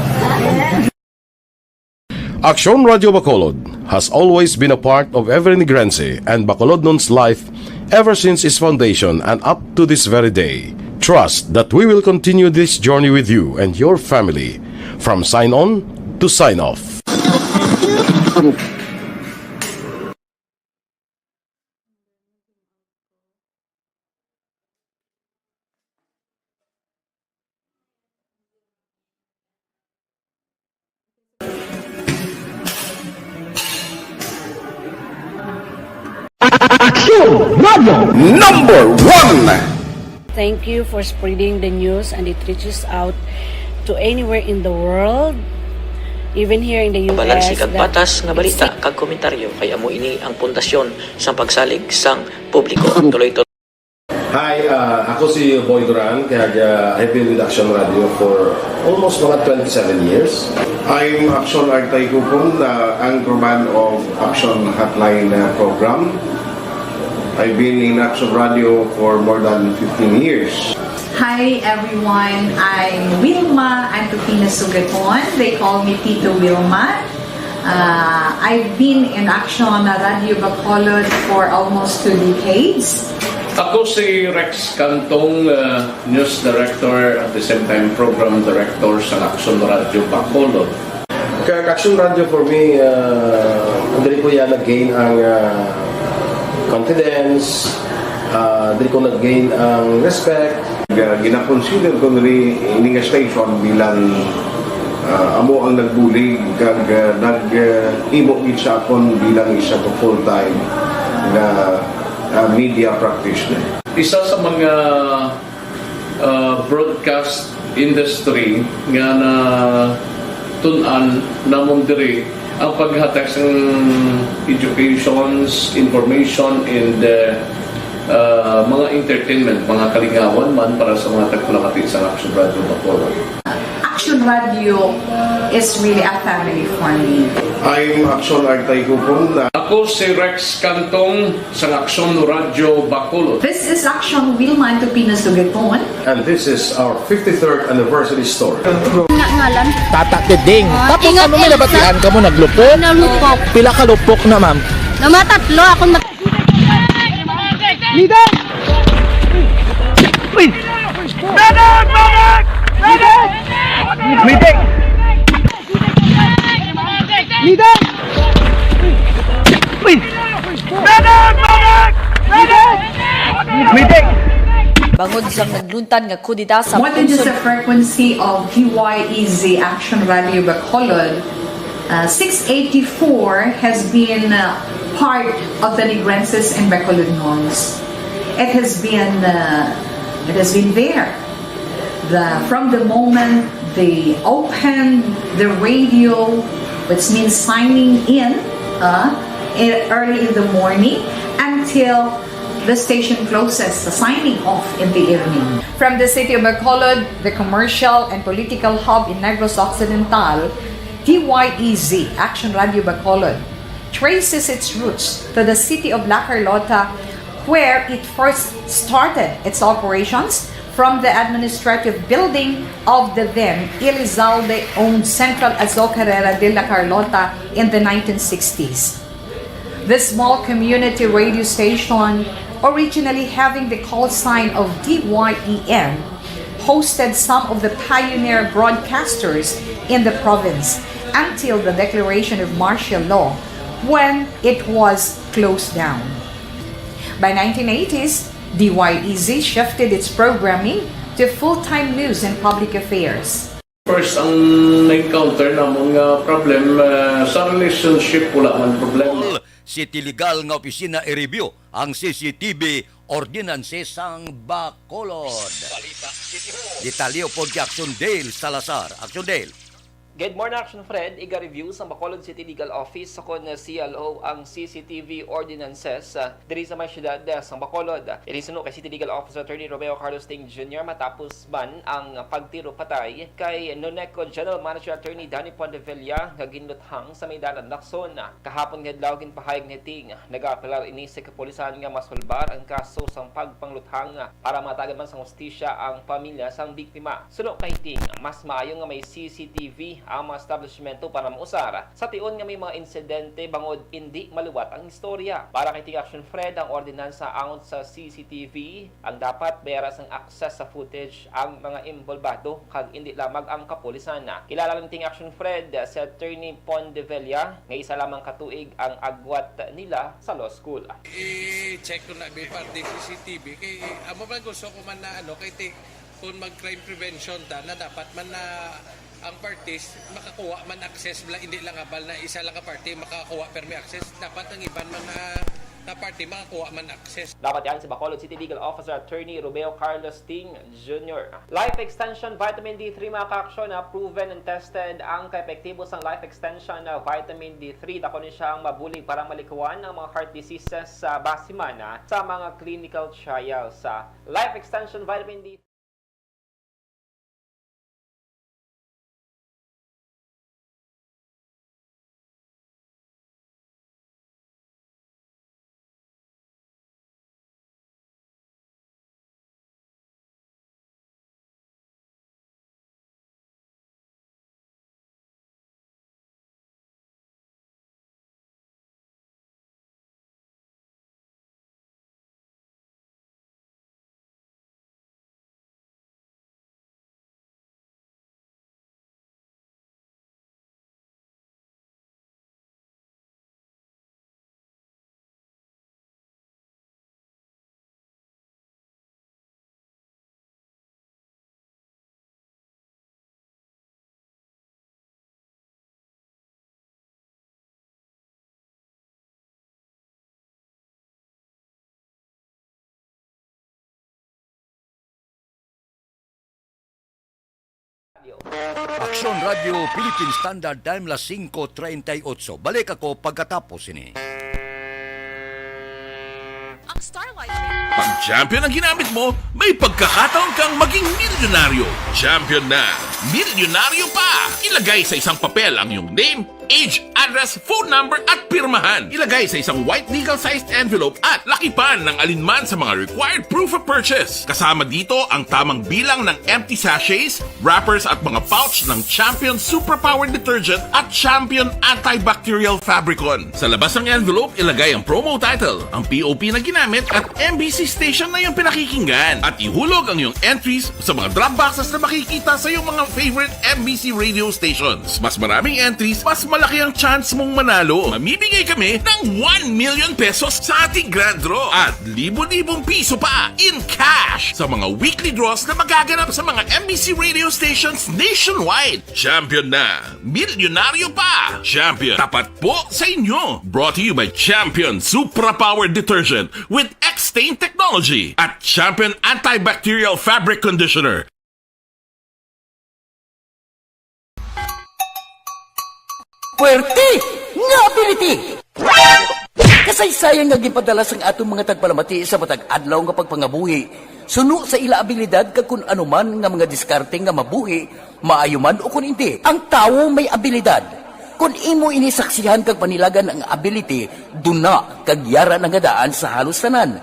Action Radio Bacolod has always been a part of every Negrense and Bacolodnon's life ever since its foundation and up to this very day. Trust that we will continue this journey with you and your family, from sign on to sign off. Action Radio number one. Thank you for spreading the news and it reaches out to anywhere in the world, even here in the U S. Balansi kag patas nga balita kag komentaryo kay amo ini ang pundasyon sang pagsalig sang publiko. Tuloy-tuloy. Hi, ah, ako si Boy Duran, kag, ah, I've been with Action Radio for almost mga twenty-seven years. I'm Action Artay Kupon, the anchorman of Action Hotline, uh, program. I've been in Action Radio for more than fifteen years. Hi everyone, I'm Wilma Antupina Sugaton. They call me Tito Wilma. Uh, I've been in Action Radio Bacolod for almost two decades. Ako si Rex Cantong, uh, news director, at the same time program director sa Action Radio Bacolod. Kag Action Radio for me, uh, diri ko ya nag-gain ang, uh, confidence, uh, diri ko nag-gain ang respect. Ga-, gina-consider ko diri ini nga station bilang, uh, amo ang nagbulig kag, uh, nag, uh, himo gid sa akon bilang isa ka full-time nga, uh, media practitioner. Isa sa mga, uh, broadcast industry nga natun-an namon diri ang paghatag sang educations, information, and, uh, uh, mga entertainment, mga kalingawan man para sa mga tagpulangati sa Action Radio Bacolod. Action Radio is really a family for me. I'm Action Artay Kupon. Ako si Rex Cantong sang Action Radio Bacolod. This is Action Wilma Antupino Sugaton. And this is our fifty-third anniversary story. Nga ngalan? Tata Tiding. Ah, tapos ingat, ano, may ingat nabatian ka mo, naglupok? Nalupok. Pila ka lupok na, ma'am? Namatatlo. Akong mat- Leader! Uy! Medic! Medic! Leader! Uy! Medic! Medic! Bangod sang nagluntad nga kudeta sa What is the frequency of D Y E Z Action Radio Bacolod? Uh, six eighty-four has been, uh, part of the Negrenses and Bacolodnons. It has been, uh, it has been there. The, from the moment they opened the radio, which means signing in, uh, e-, early in the morning, until the station closes, the signing off in the evening. From the city of Bacolod, the commercial and political hub in Negros Occidental, D Y E Z, Action Radio Bacolod, traces its roots to the city of La Carlota, where it first started its operations from the administrative building of the then Elizalde-owned Central Azocarera de La Carlota in the nineteen sixties. The small community radio station, originally having the call sign of D Y E N, hosted some of the pioneer broadcasters in the province until the declaration of martial law, when it was closed down. By nineteen eighties, D Y E Z shifted its programming to full-time news and public affairs. First, ang na-encounter namon nga problem, ah, sa relationship, wala man problem. City Legal nga opisina i-review ang C C T V ordinances sang Bacolod. Detalye upod kay Action Dale Salazar. Action Dale. Good morning, Action Fred. Iga-review sang Bacolod City Legal Office sa kon C L O ang C C T V ordinances, ah, diri sa may siyudad, ah, sang Bacolod. Ini suno kay City Legal Officer Attorney Romeo Carlos Ting Junior matapos man ang pagtiro patay kay Noneco General Manager Attorney Danny Pontevilla nga ginluthang sa may dalan Lacson. Kahapon nga adlaw, ginpahayag ni Ting, nagaapelar ini sa kapulisan nga masulbar ang kaso sang pagpangluthang para matagan man sang hustisya ang pamilya sang biktima. Suno kay Ting, mas maayo nga may C C T V ang mga establishmento para mausar sa tion nga may mga insidente bangod indi maliwat ang istorya. Para kay Ting Action Fred, ang ordinansa angot sa C C T V ang dapat may ara sang access sa footage ang mga involbado kag indi lamang ang kapulisan. Kilala ni Ting Action Fred si Attorney Pon de Villa nga isa lamang ka tuig ang agwat nila sa law school. I-check ko na before the C C T V kay amo man gusto ko man na ano kay ti kung mag crime prevention ta na dapat man na ang parties makakuha man access bala hindi lang abal na isa lang ka party makakuha permi access dapat ang iban man na, na party makakuha man access. Dapat yan si Bacolod City Legal Officer Attorney Romeo Carlos Ting Junior. Life Extension Vitamin D three, mga ka-aksyon, na proven and tested ang kaepektibo sang Life Extension na Vitamin D three. Dako ni siya ang mabulig para malikuan ang mga heart diseases sa base man, ah, sa mga clinical trials. Sa Life Extension Vitamin D Aksyon Radio Philippine Standard Time, las singko treinta y ocho. Balik ako pagkatapos sini. Ang Star Life. Pag champion ang ginamit mo, may pagkakataon kang maging milyonaryo. Champion na, milyonaryo pa! Ilagay sa isang papel ang iyong name, age, address, phone number, at pirmahan. Ilagay sa isang white legal-sized envelope at lakipan ng alinman sa mga required proof of purchase. Kasama dito ang tamang bilang ng empty sachets, wrappers, at mga pouch ng Champion Superpower Detergent at Champion Antibacterial Fabricon. Sa labas ng envelope, ilagay ang promo title, ang P O P na ginamit, at M B C station na iyong pinakikinggan. At ihulog ang iyong entries sa mga drop boxes na makikita sa iyong mga favorite M B C radio stations. Mas maraming entries, mas malaki ang chance mong manalo. Mamimigay kami ng one million pesos sa ating grand draw at libo-libong piso pa in cash sa mga weekly draws na magaganap sa mga M B C radio stations nationwide. Champion na! Milyonaryo pa! Champion, tapat po sa inyo! Brought to you by Champion Supra Power Detergent with X-Stain Technology at Champion Antibacterial Fabric Conditioner. Puwerte nga ability! Kasaysayan nga ginpadala sang aton mga tagpalamati sa matag adlaw nga pagpangabuhi, suno sa ila abilidad kag kun ano man nga mga diskarte nga mabuhi, maayo man o kun indi. Ang tawo may abilidad. Kun imo ini saksihan kag panilagan ang ability, duna kag yara na nga daan sa halos tanan.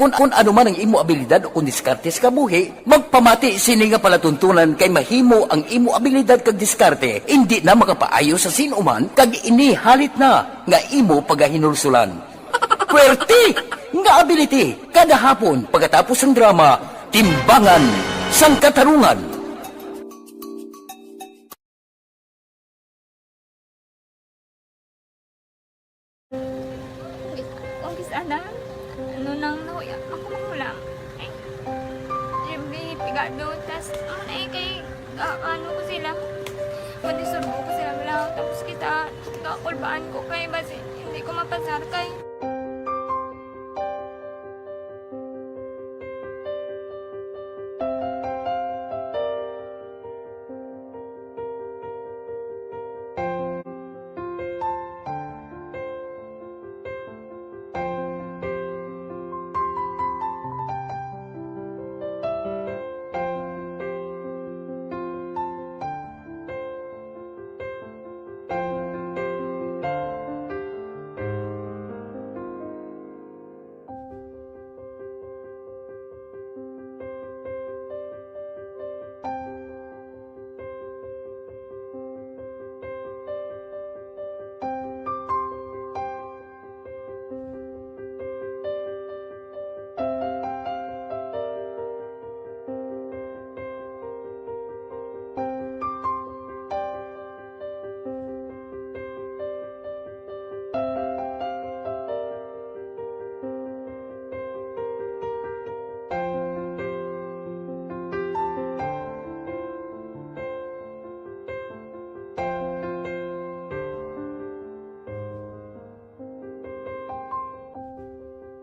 Kun, kun ano man ang imo abilidad o kun diskarte sa kabuhi, magpamati sini nga palatuntunan kay mahimo ang imo abilidad kag diskarte indi na makapaayo sa sin-o man kag ini halit na nga imo pagahinulsulan. Puwerte nga ability! Kada hapon, pagkatapos sang drama, Timbangan sang katarungan. Kung kis-a na, ano nang nahuya ako manghulam. Ay, siyempre, pigado, tas, ano na eh, kay, ah, ano ko sila, madisturbo ko sila, wala, tapos kita, kakulbaan ko kay, basi, hindi ko mapasar kay.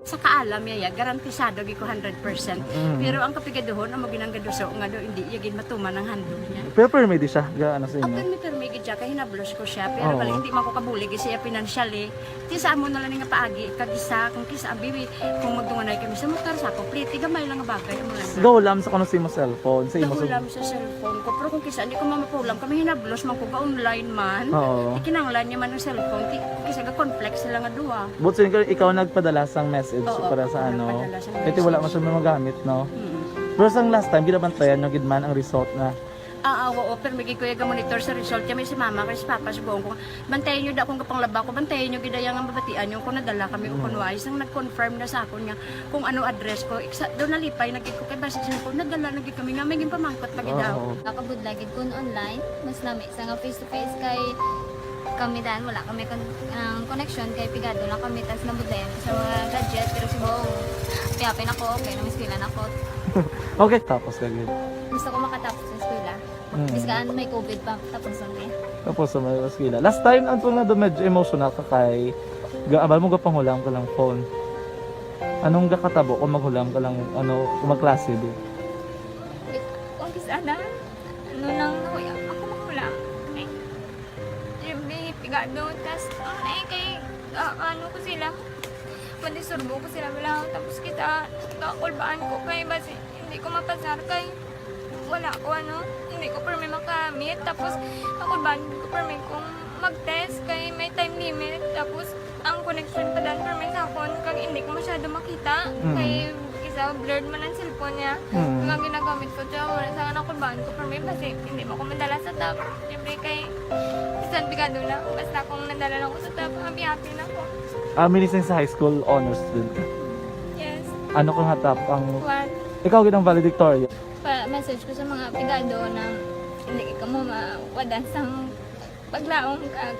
Sa kaalam niya, ya, garantisado gid ko hundred percent. Mm. Pero ang kapigaduhon, amo ginang gaduso nga do, hindi iya gid matuman ang handog niya. Pero permi di siya, ga, ano sa inyo? Permi, permi gid siya, kay hinablos ko siya. Pero Oo. Bali, hindi man ko kabulig siya financially. Ti sa amo na lang nga paagi, kag isa, kung kis-a, bibi, kung magdunganay kami sa motor, sa ako, pliti, gamay lang nga bagay, amo lang. Gahulam sa kuno sa imo cellphone, sa imo sa Gahulam sa cellphone ko, pero kung kis-a, hindi ko mamapulam, kami hinablos man ko, ga-online man. Oo. Ti kinahanglan niya man ang cellphone, ti, kis-a, ga-conflict sila nga duha. But so, ikaw, ikaw nagpadala sang message Oo, para sa ako ano? Nagpadala sang Kaya ti wala message. Man siya magamit, no? Mm. Pero sang last time, ginabantayan nyo gid man ang result na Ah, ah, oo, pero may gid ko iya ga-monitor sa result. Kami si mama, kay si papa, sugoon ko, bantayan nyo da kung kapanglaba ko, bantayan nyo gid iya nga mabatian nyo kung nadala kami o Mm. kung wala. Sang nag-confirm na sa akon nga kung ano address ko, iksa, do nalipay na gid ko, kay basi sa ko, nadala na gid kami nga, may ginpamangkot pa gid Oo. Ako. Nakabudlay gid kun online, mas lami sa nga face to face kay kami dan, wala kami kon-, ang connection kay pigado lang kami, tas nabudlayan ko sa mga gadget, pero subong, happy-happy na ko, okay na, may eskwela na ko. Okay, tapos ka gid. Gusto ko makatapos sa eskwela. Mm. Bisan may covid pa, tapos ang eh. Tapos sa may eskwela. Last time, ang tunga do medyo emotional ka kay ga-, abal mo gapanghulam ka lang phone. Anong gakatabo kung maghulam ka lang, ano, kung magklase di? Kung kis-a na, ano nang nahuya ako manghulam. Ay, siyempre, pigado, tas, ano na eh, kay, ah, ano ko sila, madisturbo ko sila, wala, tapos kita, kakulbaan ko kay, basi, hindi ko mapasar kay, wala ko, ano, hindi ko permi makamit, tapos, kakulbaan ko permi kung mag-test kay may time limit, tapos, ang connection pa dan permi sa akon, kag hindi ko masyado makita, Mm. kay isa blurred man ang cellphone niya. Mm. Kag ang ginagamit ko, tiya, wala sa nga nakulbaan ko permi, basi hindi mo ko madala sa top. Siyempre kay, bisan pigado na, basta kung nadala lang ko sa top, happy-happy na ko. Ah, meaning sa high school, honor student ka? Yes. Ano ka nga top ang One. Ikaw gid ang valedictorian? Pa-message ko sa mga pigado na hindi ka mo mawadan sang paglaom, kag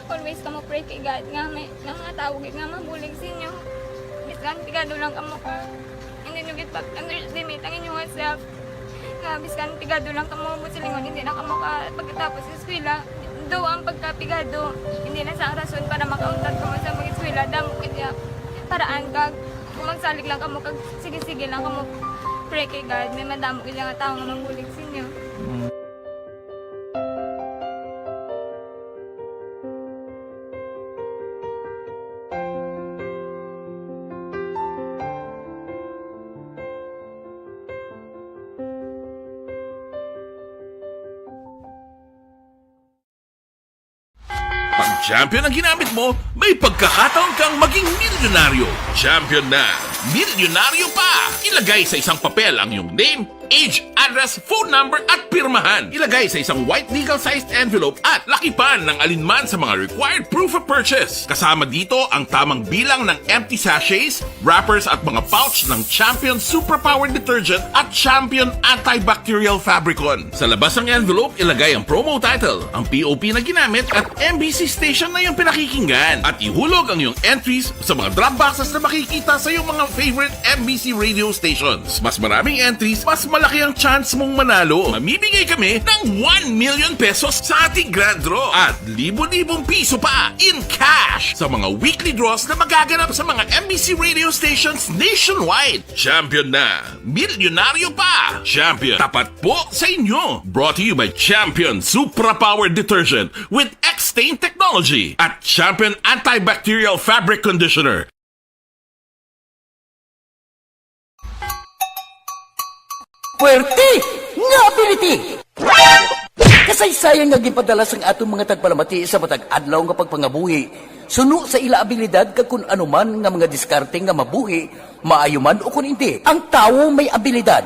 always kamo pray kay God nga may, nga mga tawo gid nga mabulig sa inyo. Bisan pigado lang kamo ka, hindi nyo gid pag-underestimate ang inyong self. Nga bisan pigado lang kamo, buot silingon, hindi na kamo ka pagkatapos sa eskwela. Daw ang pagkapigado, hindi na sa ang rason para makauntat kamo sa mag-eskwela. Damo gid nga paraan, kag kung magsalig lang kamo, kag sige-sige lang kamo pray kay God, may madamo gid nga tawo nga mabulig sa inyo. Mm. Pag champion ang ginamit mo, may pagkakataon kang maging milyonaryo. Champion na, milyonaryo pa! Ilagay sa isang papel ang iyong name, Age, address, phone number, at pirmahan. Ilagay sa isang white legal-sized envelope at lakipan ng alinman sa mga required proof of purchase. Kasama dito ang tamang bilang ng empty sachets, wrappers, at mga pouch ng Champion Superpower Detergent at Champion Antibacterial Fabricon. Sa labas ng envelope, ilagay ang promo title, ang P O P na ginamit, at M B C station na iyong pinakikinggan. At ihulog ang iyong entries sa mga drop boxes na makikita sa iyong mga favorite M B C radio stations. Mas maraming entries, mas malaki ang chance mong manalo. Mamimigay kami ng one million pesos sa ating grand draw at libo-libong piso pa in cash sa mga weekly draws na magaganap sa mga M B C radio stations nationwide. Champion na! Milyonaryo pa! Champion, tapat po sa inyo! Brought to you by Champion Supra Power Detergent with X-Stain Technology at Champion Antibacterial Fabric Conditioner. Puwerte nga ability! Kasaysayan nga ginpadala sang aton mga tagpalamati sa matag adlaw nga pagpangabuhi, suno sa ila abilidad kag kun ano man nga mga diskarte nga mabuhi, maayo man o kun indi. Ang tawo may abilidad.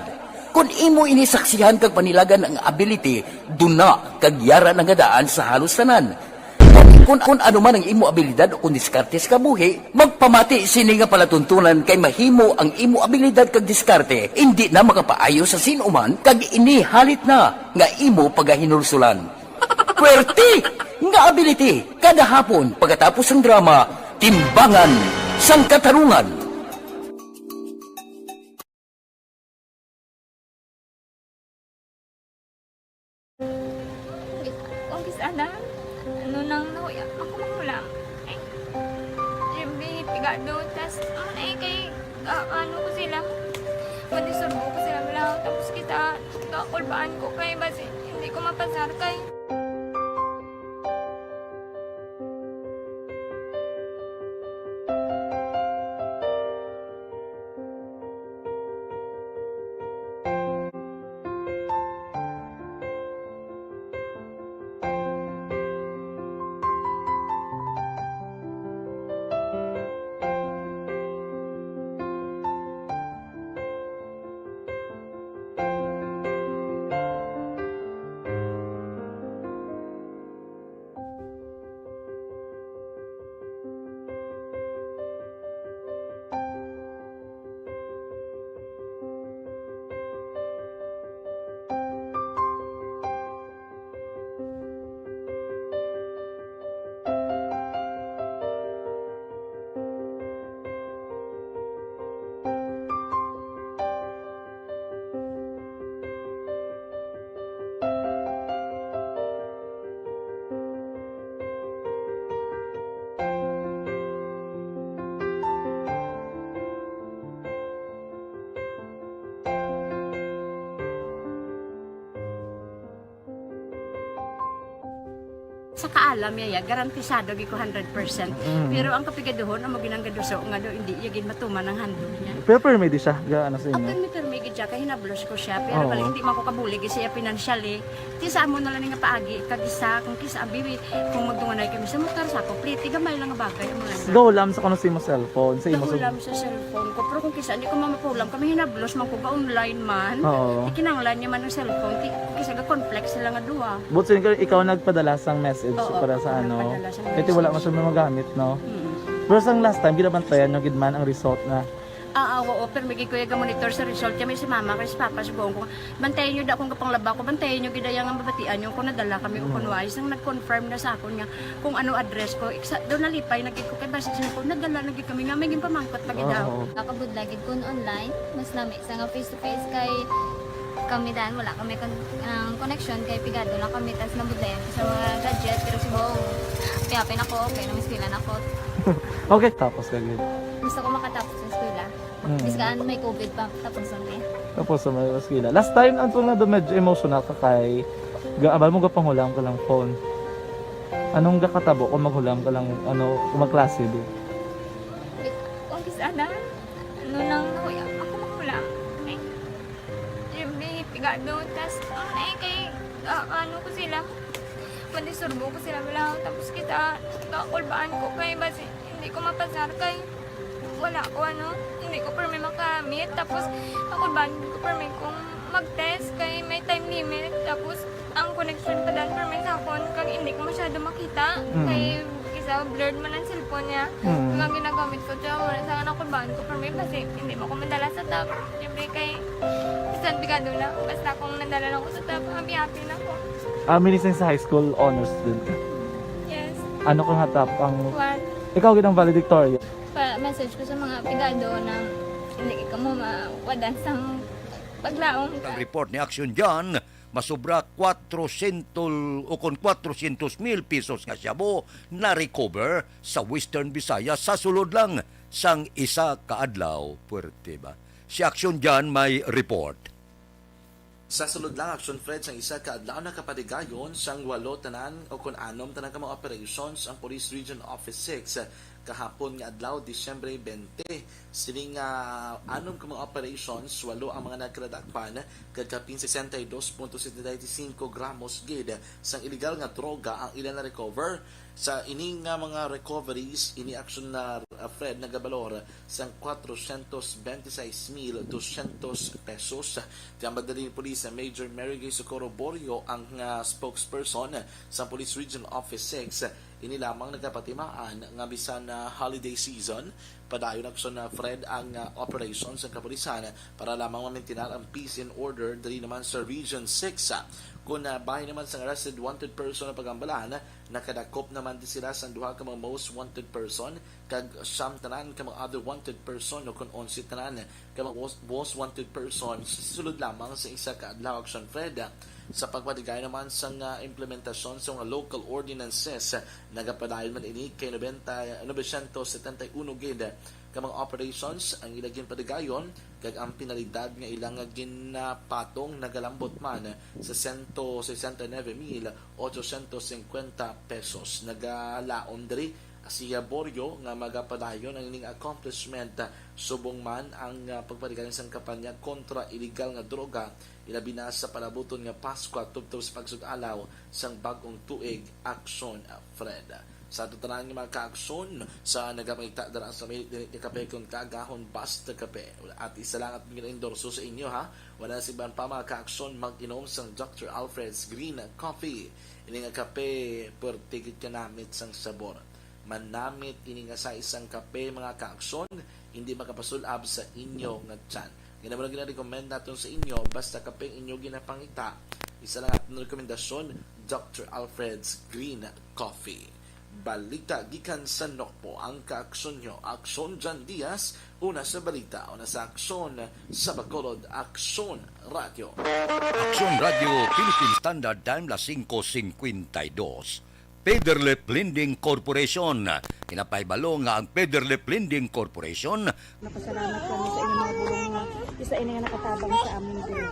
Kun imo ini saksihan kag panilagan ang ability, duna kag yara na nga daan sa halos tanan. Kun, kun ano man ang imo abilidad o kun diskarte sa kabuhi, magpamati sini nga palatuntunan kay mahimo ang imo abilidad kag diskarte indi na makapaayo sa sin-o man kag ini halit na nga imo pagahinulsulan. Puwerte nga ability kada hapon pagkatapos sang drama, Timbangan sang Katarungan. Kung kis-a na, ano nang nahuya ako manghulam. Ay, siyempre, pigado, tas, ano na eh, kay, ah, ano ko sila, madisturbo ko sila, wala, tapos kita, kakulbaan ko kay, basi, hindi ko mapasar kay. Sa kaalam niya, ya, garantisado gid ko hundred percent. Mm. Pero ang kapigaduhon, amo ginang gaduso nga daw hindi iya gid matuman ang handog niya. Pero permi di siya, ga, ano sa inyo? Permi, permi gid siya, kay hinablos ko siya. Pero Oo. bali, hindi man ko kabulig siya financially. Ti sa amo na lang nga paagi, kag isa, kung kisa, abi, kung magdunganay kami sa motor, sa ako, pliti, gamay lang nga bagay, amo lang. Gahulam sa kuno sa imo cellphone, sa imo Gahulam sa cellphone ko, pero kung kisa, hindi ko mamapulam, kami hinablos man ko, ga-online man. Oo. Ikinanglan niya man ang cellphone, ti, kisa ga-conflict sila nga duha. But sin-, ikaw nagpadala sang message Oo, para sa ako ano? nagpadala sang Kaya ti wala message. man siya magamit, no? Mm. Pero sang last time, ginabantayan nyo gid man ang result na. Ah, ah, oo, pero may gid ko yung monitor sa result. Kaya may si mama, kay si papa, si buong ko, bantayan nyo da kung kapanglaba ko, bantayan nyo gid ang mabatian nyo kung nadala kami o Mm. kung wais. Nang nag-confirm na sa akon nga kung ano address ko, iksa, doon nalipay na gid ko, kay basi siya ko, nadala na gid kami nga, may ginpamangkot pa gid Oo. ako. Nakabudlay gid kun online, mas lami sa nga face to face kay kami dan, wala kami kon-, ang connection kay pigado lang kami, tas nabudlayan ko sa mga gadget, pero si Bong, piyapin ako, okay, namiskilan ako. Okay, tapos ka gid. Gusto ko makatapos sa eskwela. Mm. Bisan may covid pa, tapos ang eh. Tapos sa may eskwela. Last time, ang tunga do medyo emotional ka kay, ga-, abal mo gapanghulam ka lang phone. Anong gakatabo kung maghulam ka lang, ano, kung magklase, di? Kung kis-a na, ano nang nahuya, ako manghulam. Ay, siyempre, pigado, tas, ano na eh, kay, ah, ano ko sila, madisturbo ko sila, wala, tapos kita, kakulbaan ko kay, basi, hindi ko mapasar kay, wala ko, ano, Hindi ko permi makamit. Tapos, ako ba, hindi ko permi kung mag-test kay may time limit. Tapos, ang connection pa dan permi sa akon, kag hindi ko masyado makita. Mm. Kay, isa, blurred man ang cellphone niya. Mm. Kag ang ginagamit ko, siya, wala sa anak ko, baan ko permi, basi hindi mo ko madala sa top. Siyempre, kay, bisan pigado na, basta kung nadala na ko sa top, happy-happy na ko. Ah, minising sa high school, honors student ka? Yes. Ano ka nga top ang One. Ikaw gid ang valedictorian? Pa-message ko sa mga pigado na hindi ka mo mawadan sang paglaom. Ang report ni Action John, masubra kwatrosyentos o kon kwatrosyentos mil pesos nga shabu na-recover sa Western Visayas sa sulod lang sang isa ka adlaw. Puwerte ba? Si Action John may report. Sa sulod lang, Action Fred, sang isa ka adlaw nakapadigayon sang walo tanan o kon anom tanan ka mga operations ang Police Region Office six kahapon nga adlaw, Disyembre twenty. Sining, ah, anom ka mga operations, walo ang mga nagkadakpan, kag kapin sesenta y dos punto setenta y cinco gramos gid sang illegal nga droga ang ila na-recover. Sa ini nga mga recoveries, ini action na, ah, Fred, nagabalor sang kwatrosyentos benti sais mil dosyentos pesos. Tiambad na din ni Police Major Mary Gay Socorro Borio ang, ah, spokesperson sa Police Regional Office six. Ini lamang nagapatimaan nga bisan na holiday season, padayon action na Fred ang, ah, operation sa kapulisan para lamang mamintinar ang peace and order diri naman sa Region six. Kung, ah, bahin naman sa arrested wanted person ang pagambalan, nakadakop naman di sila sa duha ka mga most wanted person kag siyam tanan ka mga other wanted person, o kon onse tanan ka mga most, most wanted person sa sulod lamang sa isa ka adlaw, Action Fred. Sa pagpatigayon naman sang, ah, implementasyon sa mga local ordinances, nagapadayon man ini kay nobenta, novecientos setenta y uno gid ka mga operations ang ila ginpatigayon, kag ang penalidad nga ila nga ginapatong nagalambot man sa sento sesenta y nuebe mil ochocientos cincuenta pesos. Nagalaom diri si Borio nga magapadayon ang ining accomplishment, subong man ang, ah, pagpatigayon sang kampanya kontra iligal nga droga, ilabi na sa palabuton nga Paskwa tubtob sa pagsud-alaw sang bag-ong tuig, Action Fred. Sa ato tanan nga mga ka-aksyon, sa nagapangita dira sa minit-minit nga kape kon kaagahon, basta kape. At isa lang at gina-endorso sa inyo, ha. Wala sa iban pa, mga ka-aksyon, mag-inom sang Doctor Alfred's Green Coffee. Ini nga kape, perti gid kanamit sang sabor. Manamit ini nga sa isang kape, mga ka-aksyon, hindi makapasul-ab sa inyo nga tiyan. Kaya mo lang ginarekomend naton sa inyo, basta kape ang inyo ginapangita. Isa lang aton rekomendasyon, Doctor Alfred's Green Coffee. Balita gikan sa Nokpo, ang ka-aksyon nyo, Aksyon John Diaz, una sa balita, una sa aksyon, sa Bacolod, Aksyon Radyo. Aksyon Radyo, Philippine Standard Time, las singko singkwenta y dos. Pederlep Lending Corporation. Kinapahibalo nga ang Pederlep Lending Corporation Napasalamat kami sa inyong mga bulong nga isa ini nga nakatabang sa amin diri.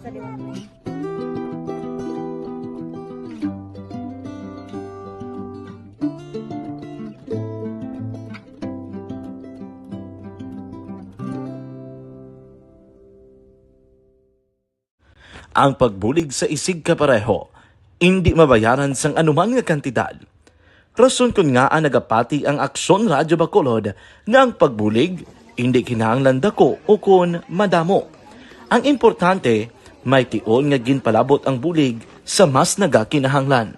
Sa Ang pagbulig sa isigkapareho indi mabayaran sang anuman nga kantidad. Rason kon ngaa nagapati ang Aksyon Radyo Bacolod nga ang pagbulig indi kinahanglan dako ukon madamo. Ang importante, may tion nga ginpalabot ang bulig sa mas nagakinahanglan.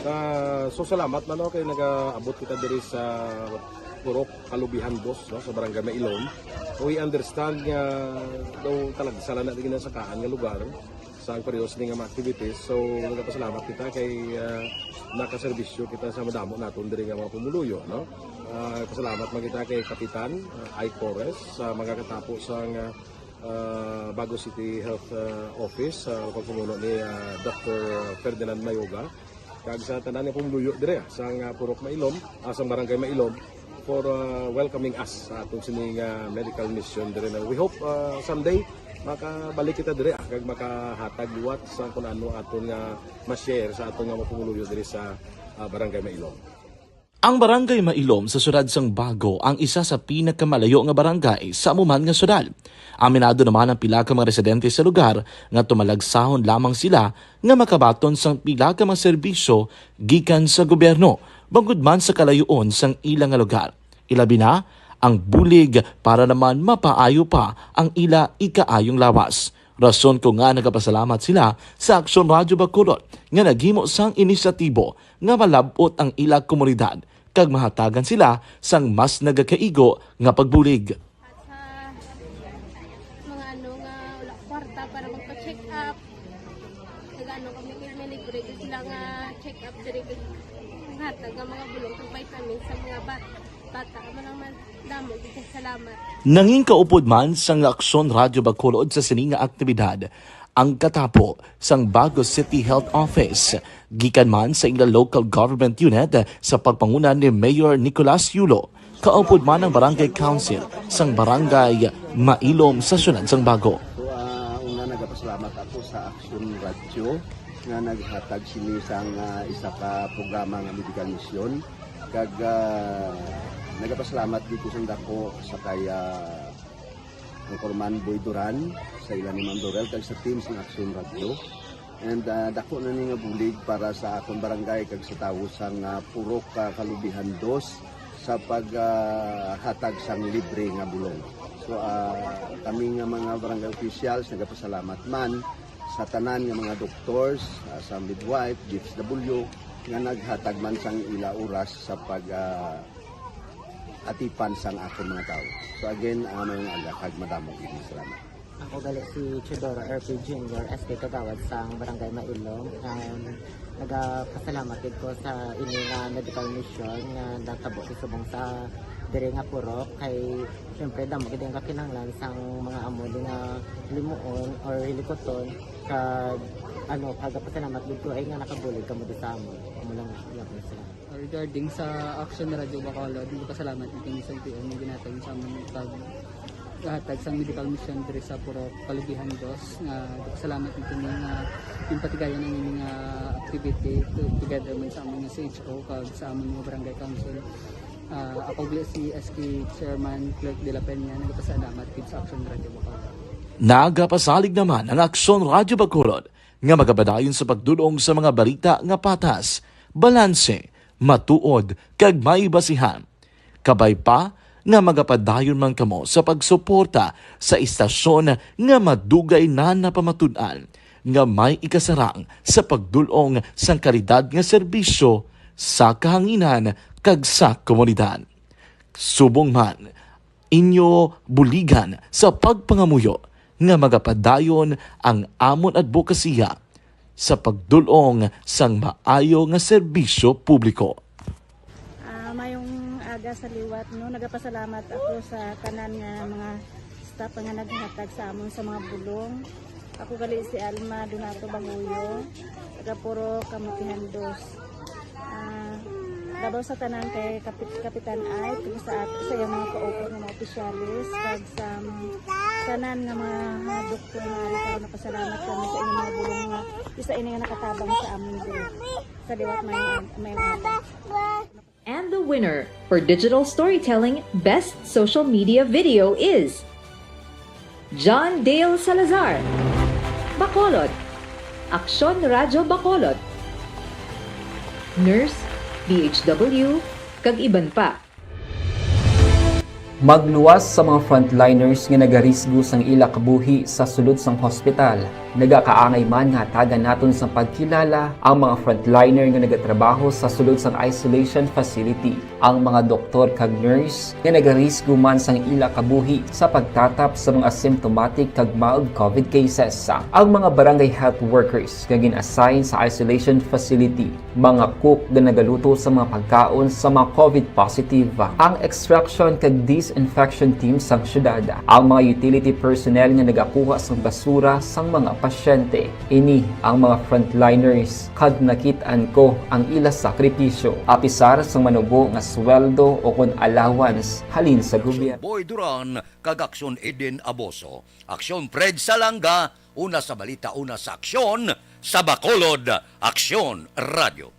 Ah, so, salamat man, no, kay nagaabot kita diri sa Purok Kalubihan Dos, no, sa Barangay Mailom. We understand nga daw talagsa lang na di ginasakaan nga lugar sa ang periodo sini nga mga activities. So, nagapasalamat kita kay, ah, nakaserbisyo kita sa madamo naton diri nga mga pumuluyo, no? Ah, pasalamat man kita kay Kapitan, ah, Ike Torres, sa magakatapo sa nga, ah, Bago City Health, ah, Office, sa pagpamuno ni, ah, Doctor Ferdinand Mayoga. Kag sa tanan nga pumuluyo dire, ah, sa nga Purok Mailom, ah, sa Barangay Mailom, for, ah, welcoming us sa aton sini nga medical mission dire na. We hope, ah, someday makabalik kita dire, ah, kag makahatag liwat sa kung ano aton nga ma-share sa aton nga mga pumuluyo dire sa, ah, Barangay Mailom. Ang Barangay Mailom sa siyudad sang Bago ang isa sa pinakamalayo nga barangay sa amo man nga siyudad. Aminado naman ang pila ka mga residente sa lugar nga tumalagsahon lamang sila nga makabaton sang pila ka mga serbisyo gikan sa gobyerno, bangod man sa kalayoon sang ila nga lugar. Ilabi na ang bulig para naman mapaayo pa ang ila ikaayong lawas. Rason ko nga nagapasalamat sila sa Aksyon Radyo Bacolod nga naghimo sang inisyatibo nga malab-ot ang ila komunidad kag mahatagan sila sang mas nagakaigo nga pagbulig. At sa mga ano nga wala kwarta para magpa-check up, nag-ano kami, kay may libre gyud sila nga check up diri, hatag nga mga bulong kag vitamins sa mga ba-, bata. Amo lang man, damo gyud kay salamat. Nangin kaupod man sang Aksyon Radyo Bacolod sa sini nga aktibidad ang katapo sang Bago City Health Office, gikan man sa ila local government unit sa pagpanguna ni Mayor Nicolas Yulo, kaupod man ang Barangay Council sang Barangay Mailom sa siyudad sang Bago. So, ah, una, nagapasalamat ako sa Aksyon Radyo nga naghatag sini sang, ah, isa ka programa nga medical mission. Kag, ah, nagapasalamat dito sang dako sa kay, ah, Anchorman Boy Duran, sa ila ni Ma'am Dorel, kag sa team sang Aksyon Radyo. And, ah, dako na ni nga bulig para sa akon barangay kag sa tawo sang, ah, Purok, ah, Kalubihan Dos sa pag, ah, hatag sang libre nga bulong. So, ah, kami nga mga barangay officials nagapasalamat man sa tanan nga mga doctors, ah, sa midwife, D S W, nga naghatag man sang ila oras sa pag, ah, atipan sang akon mga tawo. So again, ah, maayong aga kag madamo gid nga salamat. Ako gali si Teodoro R P Junior, S K Kagawad sang Barangay Mailom. Um, nagapasalamat gid ko sa ini nga medical mission nga natabo sa subong sa diri nga purok, kay siyempre damo gid ang kakinahanglan sang mga amo ni nga limuon or hilikuton, kag ano, nagapasalamat gid ko ay nga nakabulig kamo di sa amon. Amo lang gyapon, salamat. Regarding sa Action Radio Bacolod, nagpasalamat kami sa L T O nga ginhatag sa amon pag hatag sang medical mission diri sa Purok Kalubihan Dos. Nga nagpasalamat kami nga ginpatigayon ang ining, ah, activity to, together man sa amon nga C H O kag sa amon nga barangay council. Ah, ako gali si S K Chairman Clerk de la Peña, nagpasalamat gid sa Action Radio Bacolod. Nagapasalig naman ang Aksyon Radyo Bacolod nga magapadayon sa pagdul-ong sa mga balita nga patas, balanse, matuod, kag may basihan. Kabay pa nga magapadayon man kamo sa pagsuporta sa istasyon nga madugay na napamatud-an nga may ikasarang sa pagdul-ong sang kalidad nga serbisyo sa kahanginan kag sa komunidad. Subong man, inyo buligan sa pagpangamuyo nga magapadayon ang amon adbokasiya sa pagdul-ong sang maayo nga serbisyo publiko. Ah, mayong aga sa liwat, no? Nagapasalamat ako sa tanan nga mga staff nga naghatag sa amon sa mga bulong. Ako gali si Alma Donato Bahuyo, taga Purok Kamutihan Dos. Ah, labaw sa tanan kay Kapit-, Kapitan Ay, kag sa at-, sa iyang mga kaupod nga mga opisyales, kag sa, um, tanan nga mga, mga doktor nga ari karon, nagapasalamat kami sa inyong mga bulong nga isa ini nga nakatabang sa amon diri. Sa liwat, may, may mga And the winner for digital storytelling best social media video is John Dale Salazar, Bacolod, Aksyon Radyo Bacolod, Nurse, D H W, kag iban pa. Magluwas sa mga frontliners nga nagarisgo sang ila kabuhi sa sulod sang hospital. Nagakaangay man nga hatagan naton sang pagkilala ang mga frontliner nga nagatrabaho sa sulod sang isolation facility, ang mga doktor kag nurse nga nagarisgo man sang ila kabuhi sa pagtatap sa mga symptomatic kag mild COVID cases, ang mga barangay health workers nga gin-assign sa isolation facility, mga cook nga nagaluto sa mga pagkaon sa mga COVID positive, ang extraction kag disinfection team sang syudad, ang mga utility personnel nga nagakuha sang basura sang mga pasyente. Ini ang mga frontliners, kag nakit-an ko ang ila sakripisyo, apisar sang manubo nga sweldo o kon allowance halin sa gobyerno. Boy Duran kag Aksyon Eden Aboso, Aksyon Fred Salanga, una sa balita, una sa aksyon, sa Bacolod, Aksyon Radio.